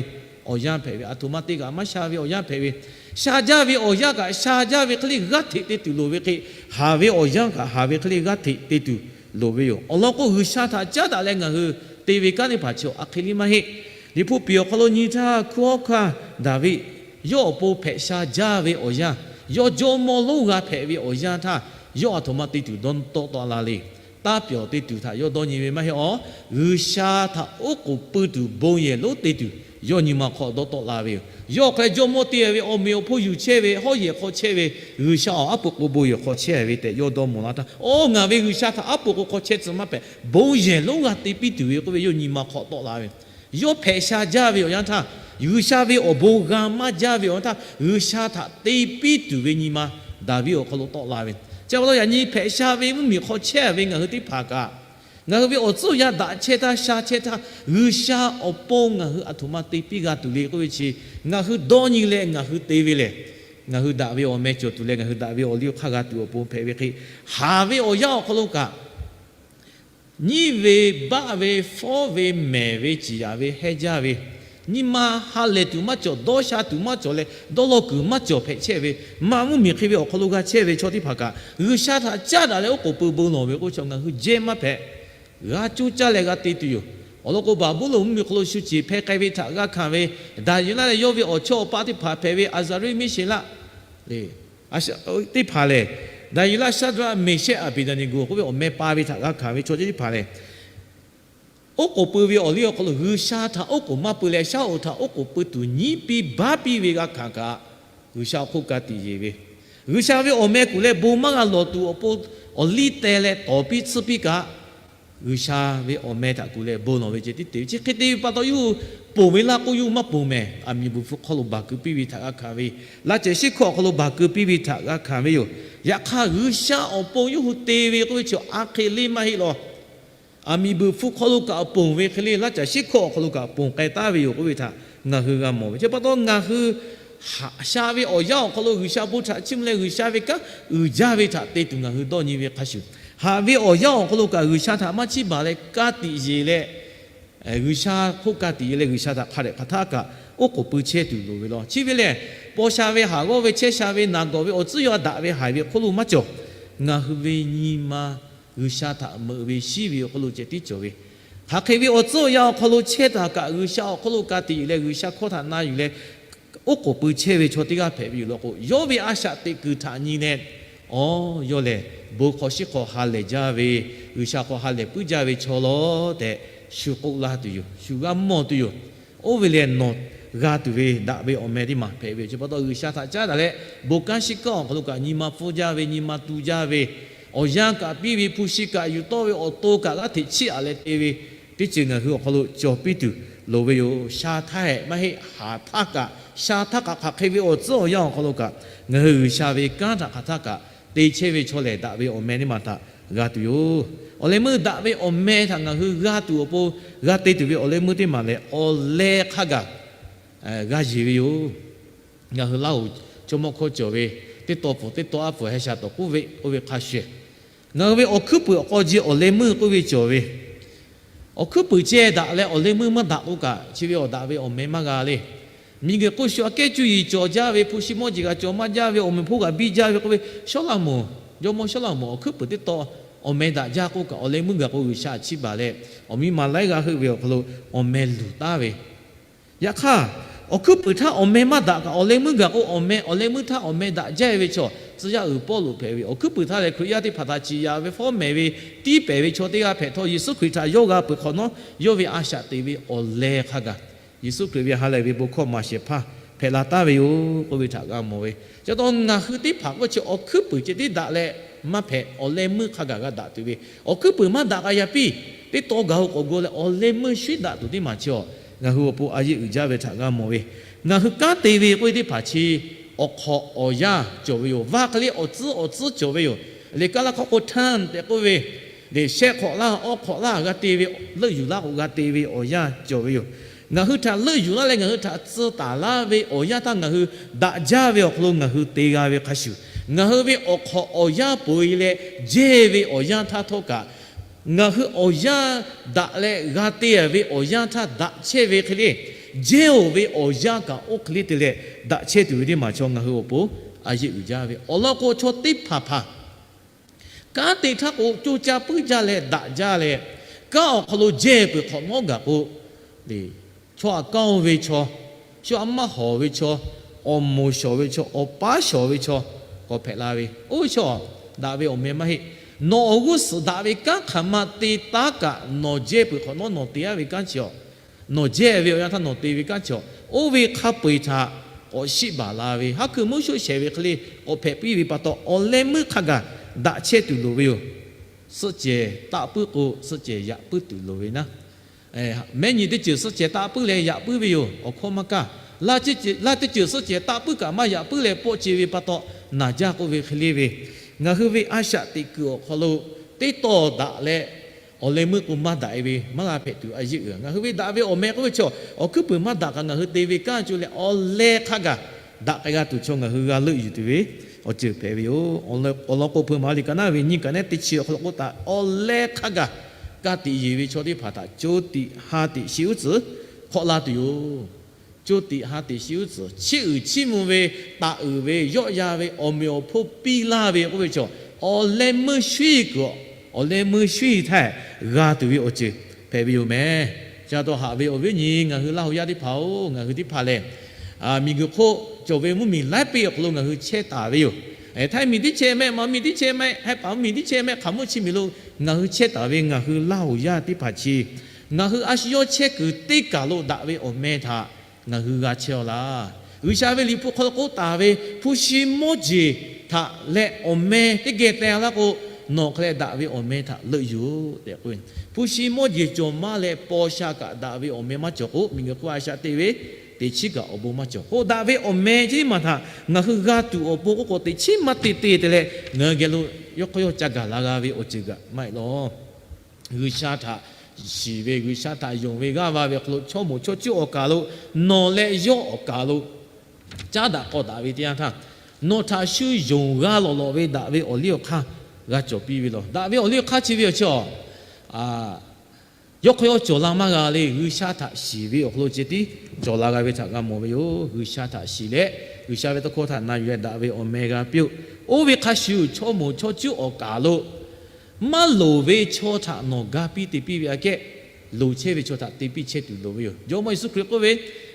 awˬ yanˇ hpehꞈ ve, aˬ htoꞈ ma te kaꞈ maˇ sha ve awˬ yanˇ hpehꞈ ve, sha jaˇ ve awˬ yanˇ kaꞈ sha jaˇ ve hk'e le g'aˇ hteꞈ te tuˬ loˍ ve hk'e, haˍ ve awˬ yanˇ kaꞈ haˍ ve hk'e le g'aˇ hteꞈ te tuˬ loˍ ve yoˬ. Awˬ lawn k'o, G'uiˬsha htaꞈ caˉ daꞈ leh ngaˬ hui te ve kanˉ teˇ hpaˍ chi a hk'e le maˇ heˆ. Liꞈ hpu piˍ awˬ hk'aw lo nyi htaˇ, hkunˉ hawˉ hkanˇ Daˍviˆ yawˇ awˬ pon hpehꞈ sha jaˇ ve awˬ yanˇ, yawˇ jawˇmawˇ lonˉ g'a hpehꞈ ve awˬ yanˇ htaˇ, yawˇ aˬ htoꞈ ma te tuˬ dawˇ tawˆ tawˆ la le. Taˇ pyawˬ te tuˬ htaꞈ yawˇ dawˇ nyi ve maˇ heˆ awˬ, G'uiˬsha htaꞈ oˉ k'oˍ pui tuˬ bon yehˬ lonˉ te tuˬ yawˇ nyi ma hk'aw dawˇ tawˆ la ve yoˬ. Yawˇ hk'aˬ lehˬ jawˇmawˇ te ve awˬ meꞈ awˬ hponˇ yuˬ chehˇ ve, hawˉ yehˬ hk'aw chehˇ ve, G'uiˬsha awˬ aˉ po k'o bon yehˬ hk'aw chehˇ ve tehꞈ yawˇ dawˇ mawˬ la htaˇ, oˇ ngaˬ ve G'uiˬsha htaꞈ aˉ po k'o hk'aw chehˇ tcuh maˇ hpehꞈ, bon yehˬ lonˉ g'a te piˇ tuˬ ve k'oˆ ve yawˇ nyi ma hk'aw tawˆ la ve. Yawˇ hpehꞈ sha jaˇ ve awˬ yanˇ htaˇ, G'uiˬsha ve awˬ bon g'a maˇ jaˇ ve awˬ yanˇ htaˇ, G'uiˬsha htaꞈ te piˇ tuˬ ve nyi ma Daˍviˆ awˬ hk'aw lo tawˆ la ve. Chi pa taw yaꞈ nyi hpehꞈ sha ve mvuhˇmiˬ hk'aw chehˇ ve ngaˬ hui teˇ hpaˍ kaꞈ, ngaˬ hui ve awˬ tcuhˉ awˬ yanˇ daꞈ chehˇ htaˇ, sha chehˇ htaˇ, G'uiˬsha awˬ pon ngaˬ hui aˬ htoꞈ ma te piˇ g'a tuˬ le k'oˆ ve chi, ngaˬ hui dawˇ nyi leh ngaˬ hui te ve lehˬ, ngaˬ hui daꞈ ve awˬ meh cawˬ tuˬ leh ngaˬ hui daꞈ ve awˬ liˇ awˬ hk'aˇ g'a tuˬ awˬ pon hpehꞈ ve hk'e, haˍ ve awˬ yanˇ awˬ hk'aw lo kaꞈ, nyiˇ ve, baˆ ve, fawˉ ve, mehˍ ve, ciˍ yaꞈ ve, hehnˇ jaˇ ve, nyi ma ha lehˬ tuˬ maˇ cawˬ, dawˇ sha tuˬ maˇ cawˬ leh dawˇ law kuiˬ maˇ cawˬ hpehꞈ chehˇ ve, maꞈ mvuhˇmiˬ hk'e ve awˬ hk'aw lo g'a chehˇ ve chaw teˇ hpaˍ kaꞈ, G'uiˬsha htaꞈ caˉ daꞈ leh oˉ k'oˍ pui bon lawˬ ve k'oˆ ve chaw ngaˬ hui jehˇ maˇ hpehꞈ. G'a coˇ caˇ leh g'a te tuˬ yoˬ. Awˬ lawn k'o, Baˍbuˍlonˍ mvuhˇmiˬ hk'aw lo shu ceˬ hpeh k'ai ve htaꞈ g'a hkanˍ ve, Daˍyeˍlaˆ leh yawˇ ve awˬ chawˇ awˬ paˆ teˇ hpaˍ hpehꞈ ve Aˍzaˍriˆ, Miˉsheˍlaˆ, teˇ hpaˍ lehˬ, Daˍyeˍlaˆ, Shaˍdraˆ, Meˍshehˆ, Aˍbeˍdaˍneˍgoˍ k'oˆ ve awˬ meh pa ve htaꞈ g'a hkanˍ ve chaw teˇ hpaˍ lehˬ, oˉ k'oˍ pui ve awˬ liˇ awˬ hk'aw lo G'uiˬsha htaꞈ oˉ k'oˍ maˇ pui leh shaˉ oˍ htaꞈ oˉ k'oˍ pui tuˬ nyiˉ piˇ baˉ piˇ ve g'a hkanˍ kaꞈ, G'uiˬsha awˬ hk'oˆ ka tiꞈ yeˬ ve, G'uiˬsha ve awˬ meh kuˬ leh bon maˇ g'a lawˬ tuˬ awˬ pon awˬ liˇ teh leh tawˍ piˇ tsuhˇ piˇ kaꞈ, G'uiˬsha ve awˬ meh htaꞈ kuˬ leh bon lawˬ ve ceh tiˉ te ve. Chi hk'e te ve pa taw, yawˇ hui ponˬ ve laˇ k'o, yawˇ hui maˇ ponˬ mehˍ. Aˬ miˍ buiˬ hpu hk'aw lo baˬ keu piˇ ve htaꞈ g'a hkanˍ ve, laˇ cehˬ shiˉ hkawˇ awˬ hk'aw lo baˬ keu piˇ ve htaꞈ g'a hkanˍ ve yoˬ. Yaꞈ hk'aˇ, G'uiˬsha awˬ pon yawˇ hui te ve k'oˆ ve chi a hk'e le maˇ heˆ law. Aˬ miˍ buiˬ hpu hk'aw lo kaꞈ ponˬ ve hk'e le, laˇ cehˬ shiˉ hkawˇ awˬ hk'aw lo kaꞈ ponˬ k'ai taˍ ve yoˬ k'oˆ ve htaꞈ ngaˬ hui g'a mawˬ ve. Chi pa taw, ngaˬ hui haꞈ sha ve awˬ yanˇ awˬ hk'aw lo G'uiˬsha bon htaꞈ chiˇ mvuh leh G'uiˬsha ve kanˉ uiˍ jaˇ ve htaꞈ te tuˬ ngaˬ hui dawˇ nyi ve hk'a shuˍ, haꞈ ve awˬ yanˇ awˬ hk'aw lo kaꞈ G'uiˬsha htaꞈ maˇ chiˇ baˬ leh ka tiꞈ yeˬ leh, G'uiˬsha hk'oˆ ka tiꞈ yeˬ leh G'uiˬsha htaꞈ hk'a dehꞈ hk'aˬ htaˇ kaꞈ oˉ k'oˍ pui chehˇ tuˬ loˍ ve law. Chi ve lehˬ, paw sha ve, haˍ g'awˇ ve, chehˇ sha ve, naˬ gawˬ ve, awˬ tcuhˉ yaw daꞈ ve haiˬ ve hk'oˆ lo maˇ cawˬ. Ngaˬ hui ve nyi ma G'uiˬsha htaꞈ meuꞈ ve shiˉ ve awˬ hk'aw lo ceh tiˉ cawˬ ve, hk'aˬ hk'e ve awˬ tcuhˉ awˬ yanˇ awˬ hk'aw lo chehˇ taˍ kaꞈ, G'uiˬsha awˬ hk'aw lo ka tiꞈ yeˬ leh G'uiˬsha hkawˇ htaꞈ na yuˬ leh oˉ k'oˍ pui chehˇ ve chaw teˇ g'aˇ hpehꞈ ve yoˬ law k'o, yawˇ ve a shaꞈ teꞈ kuiˬ htaꞈ nyi leh, awˬ, yawˇ lehˬ bon hk'aw shiˉ hk'aw ha lehˬ jaˇ ve, G'uiˬsha hk'aw ha lehˬ puiˉ jaˇ ve chaw law tehꞈ shu k'oˆ laˇ tuˬ yoˬ. Shu g'a mawˬ tuˬ yoˬ. Oˇ ve lehˬ, nawˬ g'a tuˬ ve daꞈ ve awˬ meh teˇ maˬ hpehꞈ ve yoˬ. Chi pa taw, G'uiˬsha htaꞈ caˉ daꞈ leh, bon kanˉ shiˉ kanˉ awˬ hk'aw lo kaꞈ nyi ma pfuhˇ jaˇ ve, nyi ma tu jaˇ ve, awˬ yanˇ kaꞈ piˇ ve, hpu shi kaꞈ yuˬ tawˆ ve, awˬ to kaꞈ g'aˇ hteꞈ chiˇ aꞈ leh te ve teˇ ceuˬ ngaˬ hui awˬ hk'aw lo cawˬ piˇ tuˬ loˍ ve yoˬ. Sha htaˇ hehꞈ maˇ heˆ, haˍ htaˇ kaꞈ, sha htaˇ kaꞈ, hk'aˬ hk'e ve awˬ tcuhˉ awˬ yanˇ awˬ hk'aw lo kaꞈ ngaˬ hui G'uiˬsha ve kanˉ htaꞈ hk'aˬ htaˇ kaꞈ te chehˇ ve chaw lehˬ, daꞈ ve awˬ meh teˇ maˬ htaꞈ g'a tuˬ yoˬ. Awˬ leh meuˇ daꞈ ve awˬ meh htaꞈ ngaˬ hui g'a tuˬ awˬ pon g'a te tuˬ ve awˬ leh meuˇ teˇ maˬ lehˬ, awˬ leh hk'a gaˬ g'a yeˬ ve yoˬ. Ngaˬ hui Laˇhuˍ chaw mawˇ hkawˇ cawˬ ve, teˇ taw pfuhˍ teˇ taw aˉ pfuhˍ heh sha tawˍ k'oˆ ve, oˇ ve hk'a shuˍ, ngaˬ hui ve awˬ hkuiˉ puiˍ awˬ k'aw ji awˬ leh meuˇ k'oˆ ve cawˬ ve, awˬ hkuiˉ puiˍ ceh daꞈ leh awˬ leh meuˇ maˇ daꞈ k'o kaꞈ, chi ve awˬ daꞈ ve awˬ meh maˇ g'a le. Miˬguiˬ hk'oˆ shu aꞈ kehˉ cuˇ yiˍ cawˬ jaˇ ve, hpu shi mawˇ jeˬ g'a cawˬ maˇ jaˇ ve, awˬ meꞈ hpawˇ g'a biˇ jaˇ ve k'oˆ ve, Sawˉlaꞈmonˍ, jawˇmawˇ Sawˉlaꞈmonˍ awˬ hkuiˉ puiˍ teˇ taw awˬ meh daꞈ jaˇ k'oˆ kaꞈ, awˬ leh meuˇ gaˬ k'o G'uiˬsha chiˇ baˬ leh, awˬ miˇ ma laiˉ g'aˇ heuˆ ve awˬ hk'aw lo awˬ meh luˬ taˍ ve, yaꞈ hk'aˇ, awˬ hkuiˉ puiˍ htaˇ awˬ meh maˇ daꞈ kaꞈ, awˬ leh meuˇ gaˬ k'o awˬ meh, awˬ leh meuˇ htaˇ awˬ meh daꞈ jaˇ ve chaw, tcuh yaˇ uiˍ Pawˇluꞈ hpehꞈ ve, awˬ hkuiˉ puiˍ htaˇ lehˬ Hkriꞈ yaˇ teˇ hpaˍ htaꞈ ciˍ yaꞈ ve, fawˉ mehˍ ve, tiˉ pehˍ ve chaw teˇ g'aˇ hpehꞈ htawˇ, Yeˍsuˆ Hkriꞈ htaꞈ yawˇ g'a peuˬ hk'awꞈ nawˉ, yawˇ ve a shaꞈ teꞈ ve awˬ leh hk'a gaˬ, Yeˍsuˆ Hkriꞈ ve ha lehˬ ve bon hkawˇ maˍ shehˍ hpaˇ hpehꞈ la taˍ ve yoˬ k'oˆ ve htaꞈ g'a mawˬ ve. Chi pa taw ngaˬ hui teˇ hpaˍ k'oˆ chi awˬ hkuiˉ puiˍ ceh tiˉ daꞈ leh maˇ hpehꞈ, awˬ leh meuˇ hk'a gaˬ g'a daꞈ tuˬ ve, awˬ hkuiˉ puiˍ maˇ daꞈ k'a yaꞈ piˇ, teˇ taw gaˬ hui k'awꞈ gu leh awˬ leh meuˇ shuiˉ daꞈ tuˬ teˇ maˬ chi awˬ, ngaˬ hui awˬ pon a yeˆ uiˍ jaˇ ve htaꞈ g'a mawˬ ve. Ngaˬ hui kanˉ te ve k'oˆ ve teˇ hpaˍ chi awˬ hk'awꞈ awˬ yanˇ cawˬ ve yoˬ. Vaˇ hk'e le awˬ tcuhˉ awˬ tcuhˉ cawˬ ve yoˬ. Liꞈ kaˉ laˇ hk'aw k'o, htaˇ tehꞈ k'oˆ ve, lehˬ shehˆ hk'awꞈ laˇ, awˇ hk'awꞈ laˇ g'a te ve, leuˆ yuˬ laˇ k'o g'a te ve awˬ yanˇ cawˬ ve yoˬ. Ngaˬ hui htaꞈ leuˆ yuˬ laˇ leh ngaˬ hui htaꞈ tcuh taˍ laˇ ve awˬ yanˇ htaˇ ngaˬ hui daꞈ jaˇ ve awˬ hk'aw lo ngaˬ hui te g'a ve hk'a shuˍ, ngaˬ hui ve awˬ hk'awꞈ awˬ yanˇ peuˬ e leh jehˇ ve awˬ yanˇ htaˇ htawˇ kaꞈ, ngaˬ hui awˬ yanˇ daꞈ leh g'a te ve awˬ yanˇ htaˇ daꞈ chehˇ ve hk'e le, jehˇ oˬ ve awˬ yanˇ kaꞈ oˇ hk'e le te leh daꞈ chehˇ tuˬ ve teˇ maˬ chaw ngaˬ hui awˬ pon a yeˆ uiˍ jaˇ ve. Awˬ lawn k'o, chaw teˇ hpaˍ hpaˍ kanˉ te htaˇ k'o, co caˇ puiˉ jaˇ leh daꞈ jaˇ leh, kanˉ awˬ hk'aw lo jehˇ peuˬ hk'awꞈ nawˉ gaˬ k'o, le, chaw aꞈ kaˇ-oˬ ve chaw, chaw aꞈ maˇ hawˍ ve chaw, awˬ moˍ shawˍ ve chaw, awˬ paˉ shawˍ ve chaw k'awꞈ hpehꞈ la ve, oˇ ve chaw daꞈ ve awˬ meh maˇ heˆ. Nawˬ awˬ g'uˇ suhˍ daꞈ ve kanˉ hk'aˬ ma te taˉ kaꞈ, nawˬ jehˇ peuˬ hk'awꞈ nawˉ nawˬ te-a ve kanˉ chi-awˬ, nawˬ jehˇ ve awˬ yanˇ htaˇ nawˬ te ve kanˉ chi-awˬ, oˇ ve hk'a peu-eˬ htaꞈ k'awꞈ shiˆ baˬ la ve, haˉ hkui mvuhˇ shoˆ shehˍ ve hk'e le k'awꞈ hpehꞈ piˇ ve pa taw, awˬ leh meuˇ hk'a gaˬ daꞈ chehˇ tuˬ loˍ ve yoˬ. Suhˆ cehˬ taˆ puiˉ k'o, suhˆ cehˬ yaꞈ puiˉ tuˬ loˍ ve naˉ. Mehˉ nyi teˇ ceuˬ suhˆ cehˬ taˆ puiˉ leh yaꞈ puiˉ ve yoˬ. Awˬ hkawˇ maˇ kaˇ. Laˇ teˇ ceuˬ suhˆ cehˬ taˆ puiˉ kaꞈ maˇ yaꞈ puiˉ leh pawˆ ce ve pa taw, naˬ jaˇ k'oˆ ve hk'e le ve, ngaˬ hui ve a shaꞈ teꞈ kuiˬ awˬ hk'aw lo teˇ tawˇ daꞈ leh, awˬ leh meuˇ k'o maˇ daꞈ-e ve maˇ g'a hpehꞈ tuˬ a yeˇ uiˍ. Ngaˬ hui ve daꞈ ve awˬ meh k'oˆ ve chaw, awˬ hkuiˉ puiˍ maˇ daꞈ kaꞈ ngaˬ hui te ve kanˉ co leh awˬ leh hk'a gaˬ daꞈ k'ai g'a tuˬ chaw ngaˬ hui g'a leuˆ yuˬ tuˬ ve awˬ ceuˬ hpehꞈ ve yoˬ. Awˬ lawn k'o, Hpeuꞈ maˍ liꞈ ka naˉ ve nyiˇ kaꞈ neˉ teˇ chi awˬ hk'aw lo k'oˆ taˍ, awˬ leh hk'a gaˬ ka tiꞈ yeˬ ve chaw teˇ hpaˍ htaꞈ co tiꞈ ha tiꞈ shi uˉ tcuhˍ hk'awꞈ la tuˬ yoˬ. Co tiꞈ ha tiꞈ shi uˉ tcuhˍ chiˇ uiˍ chiˇ mvuh ve, taˍ uiˍ ve, yawˆ yan ve, awˬ meꞈ awˬ hponˇ piˇ laˇ ve k'oˆ ve chaw, awˬ leh meuˇ shuˉ-e kuiˬ, awˬ leh meuˇ shuˉ-e htaˇ g'a tuˬ ve awˬ ceuˬ hpehꞈ ve yoˬ meh. Chi pa taw haꞈ ve awˬ viˉ nyi ngaˬ hui Laˇ huˍ yaˇ teˇ hpaˍ-oˬ, ngaˬ hui teˇ hpaˍ lehˬ, miˬ guiˬ hk'oˆ cawˬ ve mvuhˇmiˬ laiˉ peˆ awˬ hk'aw lo ngaˬ hui chehˇ taˍ ve yoˬ. Htaiˇ miˬ tiˉ chehˇ mehˆ, Manˇ miˬ tiˉ chehˇ mehˆ, Hehˉ paˍ mvuhˇmiˬ tiˉ chehˇ mehˆ, hk'aˬ mvuhˇ chi miˬ lo ngaˬ hui chehˇ taˍ ve ngaˬ hui Laˇ huˍ yaˇ teˇ hpaˍ chi, ngaˬ hui a shu yawˇ chehˇ kuiˬ teˇ kaˬ lo daꞈ ve awˬ meh htaꞈ ngaˬ hui g'a chehˇ-aw laˇ. G'uiˬsha ve Liꞈ hpu hk'aw lo k'oˆ taˍ ve, hpu shi mawˇ jeˬ htaꞈ leh awˬ meh teˇ geh teh laˇ k'o, nawˬ hk'e leh daꞈ ve awˬ meh htaꞈ leuˆ yuˬ-oˬ tehꞈ k'oˆ ve. Hpu shi mawˇ jeˬ cawˬ maˇ leh paw sha kaꞈ daꞈ ve awˬ meh maˇ cawˬ k'o, miˬguiˬ hk'oˆ a shaꞈ te ve teꞈ chiˉ kaꞈ awˬ bon maˇ cawˬ k'o, daꞈ ve awˬ meh chi maˬ htaꞈ ngaˬ hui g'a tuˬ awˬ pon k'oˆ k'o, teꞈ chiˉ maˇ te te te leh ngaˬ hui geh lo yawˇ hk'aw yawˇ ca gaˬ la g'a ve awˬ ceuˬ kaꞈ maˇ heˆ law. G'uiˬsha htaꞈ shiˍ ve, G'uiˬsha htaꞈ yonˍ ve g'aˇ va ve awˬ hk'aw lo chaw moˍ chaw cuˉ awˬ kaˬ lo, nawˬ leh yawˇ awˬ kaˬ lo caˉ daꞈ k'aw daꞈ ve teˇ yanˇ htaˇ, nawˬ htaꞈ shu yonˍ g'a lawꞈ lawꞈ ve daꞈ ve awˬ liˇ awˬ hk'aˇ g'a cawˬ piˇ ve law. Daꞈ ve awˬ liˇ awˬ hk'aˇ chi ve awˬ chi-a, yawˇ hk'aw yawˇ cawˬ la maˇ g'a le. G'uiˬsha htaꞈ shiˍ ve awˬ hk'aw lo ceh tiˉ cawˬ la g'a ve htaꞈ g'a mawˬ ve yoˬ. G'uiˬsha htaꞈ shiˍ leh, G'uiˬsha ve tawˇ hkawˇ htaꞈ na yuˬ leh daꞈ ve awˬ meh g'a piˇ-oˆ. Oˇ ve hk'a shuˍ, chaw moˍ chaw cuˉ awˬ kaˬ lo maˇ loˍ ve chaw htaꞈ nawˬ ga piˇ te piˇ ve aꞈ kehˉ, loˍ chehˇ ve chaw htaꞈ te piˇ chehˇ tuˬ loˍ ve yoˬ. Jawˇmawˇ Yeˍsuˆ Hkriꞈ k'oˆ ve,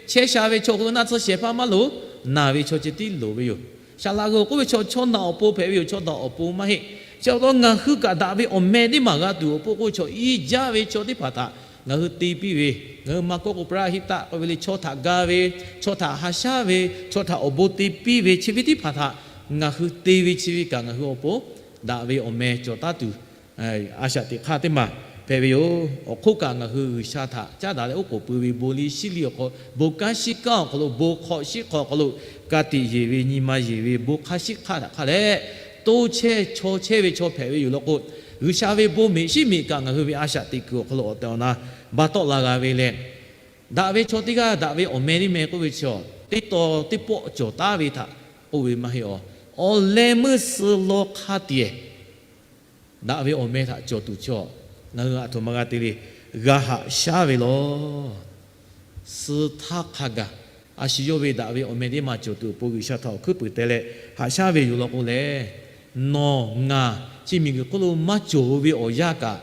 chehˇ sha ve chaw k'o naˆ tsuhˇ shehˍ hpaˇ maˇ loˍ, naˬ ve chaw ceh tiˉ loˍ ve yoˬ. Saˍ laꞈ g'awˬ k'oˆ ve chaw, chaw naꞈ awˬ pon hpehꞈ ve yoˬ, chaw daꞈ awˬ pon maˇ heˆ. Chi pa taw ngaˬ hui kaꞈ daꞈ ve awˬ meh teˇ maˬ g'a tuˬ awˬ pon k'oˆ ve chaw, iˉ jaˇ ve chaw teˇ hpaˍ htaꞈ ngaˬ hui te piˇ ve, ngaˬ hui maˇ kawˆ k'o ပရဟိတ k'oˆ ve le, chaw htaꞈ ga ve, chaw htaꞈ haꞈ shaˉ ve, chaw htaꞈ awˬ bon te piˇ ve, chi ve teˇ hpaˍ htaꞈ ngaˬ hui te ve chi ve kaꞈ ngaˬ hui awˬ pon daꞈ ve awˬ meh cawˬ taˉ tuˬ a shaꞈ teꞈ hk'aˇ teˇ maˬ hpehꞈ ve yoˬ. Awˬ hk'oˆ kaꞈ ngaˬ hui G'uiˬsha htaꞈ caˉ daꞈ leh oˉ k'oˍ pui ve bon liˇ shiˉ liˇ awˬ hk'aw, bon kanˉ shiˉ kanˉ awˬ hk'aw lo, bon hk'awꞈ shiˉ hk'awꞈ awˬ hk'aw lo, ka tiꞈ yeˬ ve nyi ma yeˬ ve bon hk'a shiˉ hk'aˇ htaꞈ hk'a leh, toˇ chehˇ chaw chehˇ ve chaw hpehꞈ ve yoˬ law k'o, G'uiˬsha ve bon meꞈ shiˉ meꞈ kaꞈ ngaˬ hui ve a shaꞈ teꞈ kuiˬ awˬ hk'aw lo awˬ tehˬ awˬ na ba tawˆ la g'a ve leh, daꞈ ve chaw teˇ g'aˇ daꞈ ve awˬ meh teˇ meh k'oˆ ve chi, teˇ taw teˇ pawˆ cawˬ taˉ ve htaꞈ k'oˆ ve maˇ heˆ-aˬ. Awˬ leh meuˇ suh law hk'a tiˬ daꞈ ve awˬ meh htaꞈ cawˬ tuˬ chaw, ngaˬ hui aˬ htoꞈ ma g'a te le. G'a haꞈ shaˉ ve law. Suh htaˇ hk'a gaˬ, a shu yawˇ ve daꞈ ve awˬ meh teˇ maˬ cawˬ tuˬ awˬ pon G'uiˬsha htaꞈ awˬ hkuiˉ puiˍ teh leh haꞈ shaˉ ve yoˬ law k'o lehˬ, nawˬ ngaˬ chi miˬguiˬ hk'oˆ lo maˇ cawˬ ve awˬ yanˇ kaꞈ,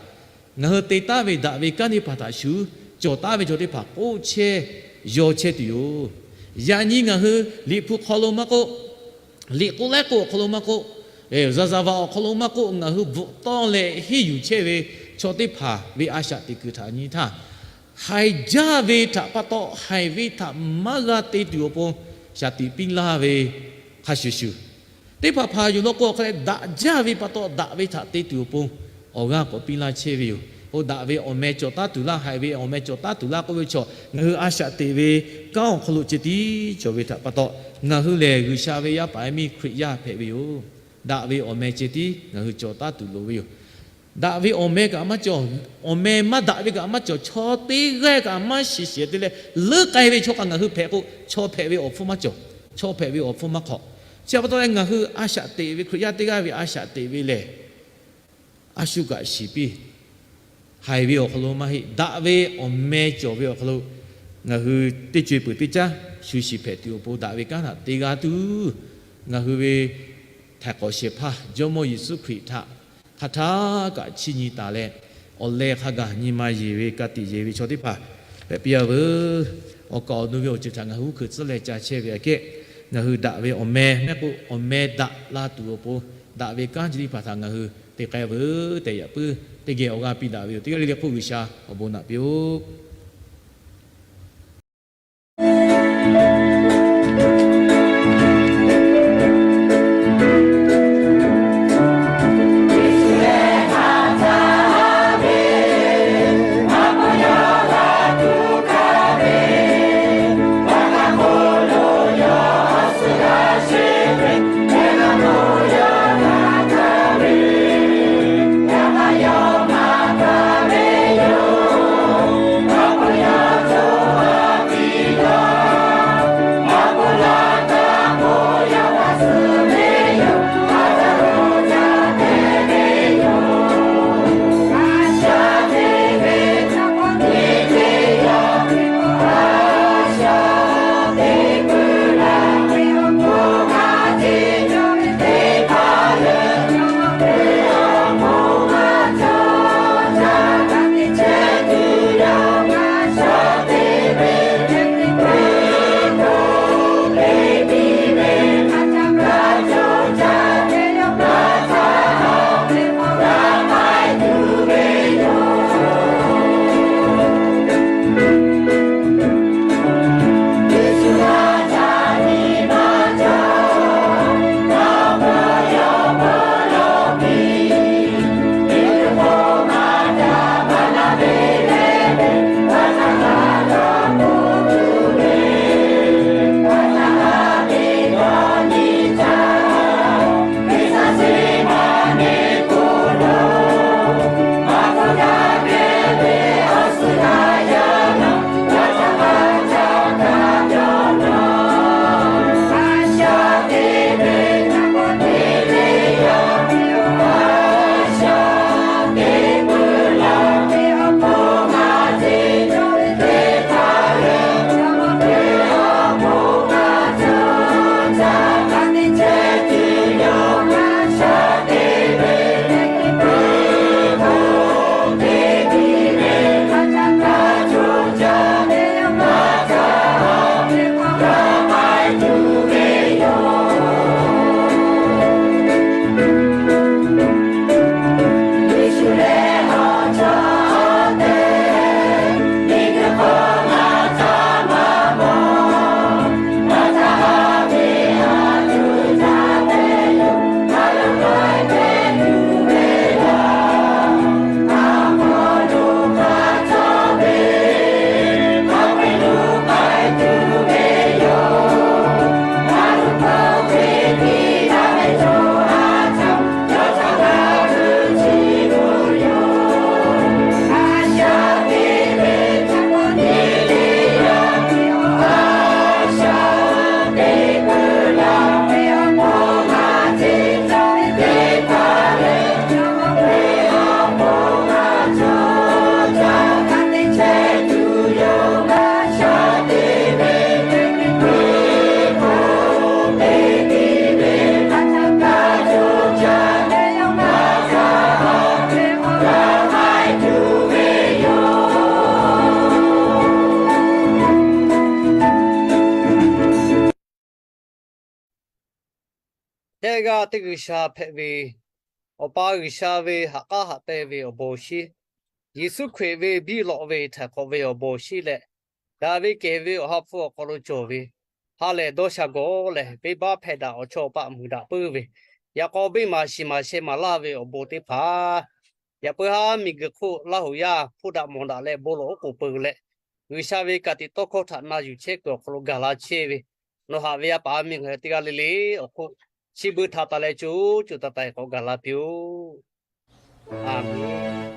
ngaˬ hui te taˉ ve daꞈ ve kanˉ teˇ hpaˍ htaꞈ shuˍ cawˬ taˉ ve chaw teˇ hpaˍ k'oˆ chehˇ yaw chehˇ tuˬ yoˬ. Yaꞈ nyi ngaˬ hui Liꞈ hpu hk'aw lo maˇ k'oˆ, liꞈ k'oˆ laiˉ k'oˆ awˬ hk'aw lo maˇ k'oˆ, zaˍ zaˍ vaꞈ awˬ hk'aw lo maˇ k'oˆ, ngaˬ hui bvuhꞈ tawˇ leh henˇ yuˬ chehˇ ve chaw teˇ hpaˍ ve a shaꞈ teꞈ kuiˬ htaꞈ nyi htaˇ, haiˬ jaˇ ve htaꞈ pa taw haiˬ ve htaꞈ maˇ g'a te tuˬ awˬ pon shaˍ tiꞈ piˇ laˇ ve hk'a shuˍ shuˍ, teˇ hpaˍ hpaˍ yoˬ law k'o, awˬ hk'a leh daꞈ jaˇ ve pa taw daꞈ ve htaꞈ te tuˬ awˬ pon awˬ g'aˇ k'awꞈ piˇ laˇ chehˇ ve yoˬ. Oˇ daꞈ ve awˬ meh cawˬ taˉ tuˬ laˇ, haiˬ ve awˬ meh cawˬ taˉ tuˬ laˇ k'oˆ ve chaw, ngaˬ hui a shaꞈ teꞈ ve kanˉ awˬ hk'aw lo ceh tiˉ cawˬ ve htaꞈ pa taw, ngaˬ hui lehˬ G'uiˬsha ve yaˇ paˍ yaˇ miˇ Hkriꞈ yaˇ hpehꞈ ve yoˬ. Daꞈ ve awˬ meh ceh tiˉ ngaˬ hui cawˬ taˉ tuˬ loˍ ve yoˬ. Daꞈ ve awˬ meh kaꞈ maˇ cawˬ, awˬ meh maˇ daꞈ ve kaꞈ maˇ cawˬ, chaw teˇ g'aˇ kaꞈ maˇ shiˍ shiˍ te leh leuˉ k'ai ve chaw kaꞈ ngaˬ hui hpehꞈ k'o, chaw hpehꞈ ve awˬ hpfuhˇ maˇ cawˬ, chaw hpehꞈ ve awˬ hpfuhˇ maˇ hk'awꞈ. Chi pa taw leh ngaˬ hui a shaꞈ teꞈ ve Hkriꞈ yaˇ teˇ g'aˇ ve a shaꞈ teꞈ ve lehˬ, a shu kaꞈ shiˍ piˇ. Haiˬ ve awˬ hk'aw lo maˇ heˆ, daꞈ ve awˬ meh cawˬ ve awˬ hk'aw lo ngaˬ hui teˇ co e peuˬ teˇ caˉ shu shiˍ hpehꞈ tuˬ awˬ pon daꞈ ve kanˉ htaꞈ te g'a tuˬ, ngaˬ hui ve htaiˍ hk'awꞈ shehˍ hpaˇ Jawˇmawˇ Yeˍsuˆ Hkriꞈ htaꞈ hk'a htaˇ kaꞈ chiˇ nyi taˍ leh, awˬ leh hk'a gaˬ nyi ma yeˬ ve ka tiꞈ yeˬ ve chaw teˇ hpaˍ Hpehꞈ piˇ-a veuˬ. Awˬ kaˍ awˬ nu ve awˬ ceuˬ htaꞈ ngaˬ hui uˉ hkuiꞈ tcuhˉ leh ca chehˇ ve aꞈ kehˉ, ngaˬ hui daꞈ ve awˬ meh mehˆ k'o awˬ meh daꞈ la tuˬ awˬ pon, daꞈ ve kanˉ chi teˇ hpaˍ htaꞈ ngaˬ hui te k'ai veuˬ tehꞈ yaꞈ puiˉ teˇ geh awˬ g'aˇ piˇ daꞈ ve yoˬ. Teˇ g'aˇ le le hk'oˆ G'uiˬsha awˬ bon naꞈ piˇ-oˆ. Teˇ g'aˇ teˇ G'uiˬsha hpehꞈ ve, Awˬ pa G'uiˬsha ve haꞈ k'aˉ haꞈ pehnˇ ve awˬ bon shinˉ, Yeˍsuˆ Hkriꞈ ve biˇ lawꞈ ve htaiˍ hk'awꞈ ve awˬ bon shinˉ leh, daꞈ ve kehˬ ve Awˬ ha hpu awˬ hk'aw lo cawˬ ve, ha lehˬ dawˇ sha gawˬ leh venˇbaˆ hpehˇ daꞈ awˬ chawˇ awˬ paˆ mvuhˬ daꞈ puiˉ ve, yaꞈ k'aw venˇ maˬ shiˍ maˬ sheh maˍ laˇ ve awˬ bon teˇ hpaˍ, yaꞈ puiˉ haˉ miˬguiˬ hk'oˆ Laˇ huˍ yaˇ hpuˇ daꞈ mawˬ daꞈ leh bon lawˬ oˉ k'oˍ peuˬ leh, G'uiˬsha ve ka tiꞈ tawˇ hkawˇ htaꞈ na yuˬ chehˇ kuiˬ awˬ hk'aw lo gaˬ la chehˇ ve, nawˬ haꞈ ve yaˇ paˍ miˇ ngaˬ hui teˇ g'aˇ le le awˬ hk'oˆ chi beuꞈ htaꞈ taˍ leh co co taiˍ taiˍ k'awꞈ gaˬ la piˇ-oˆ. A menˍ.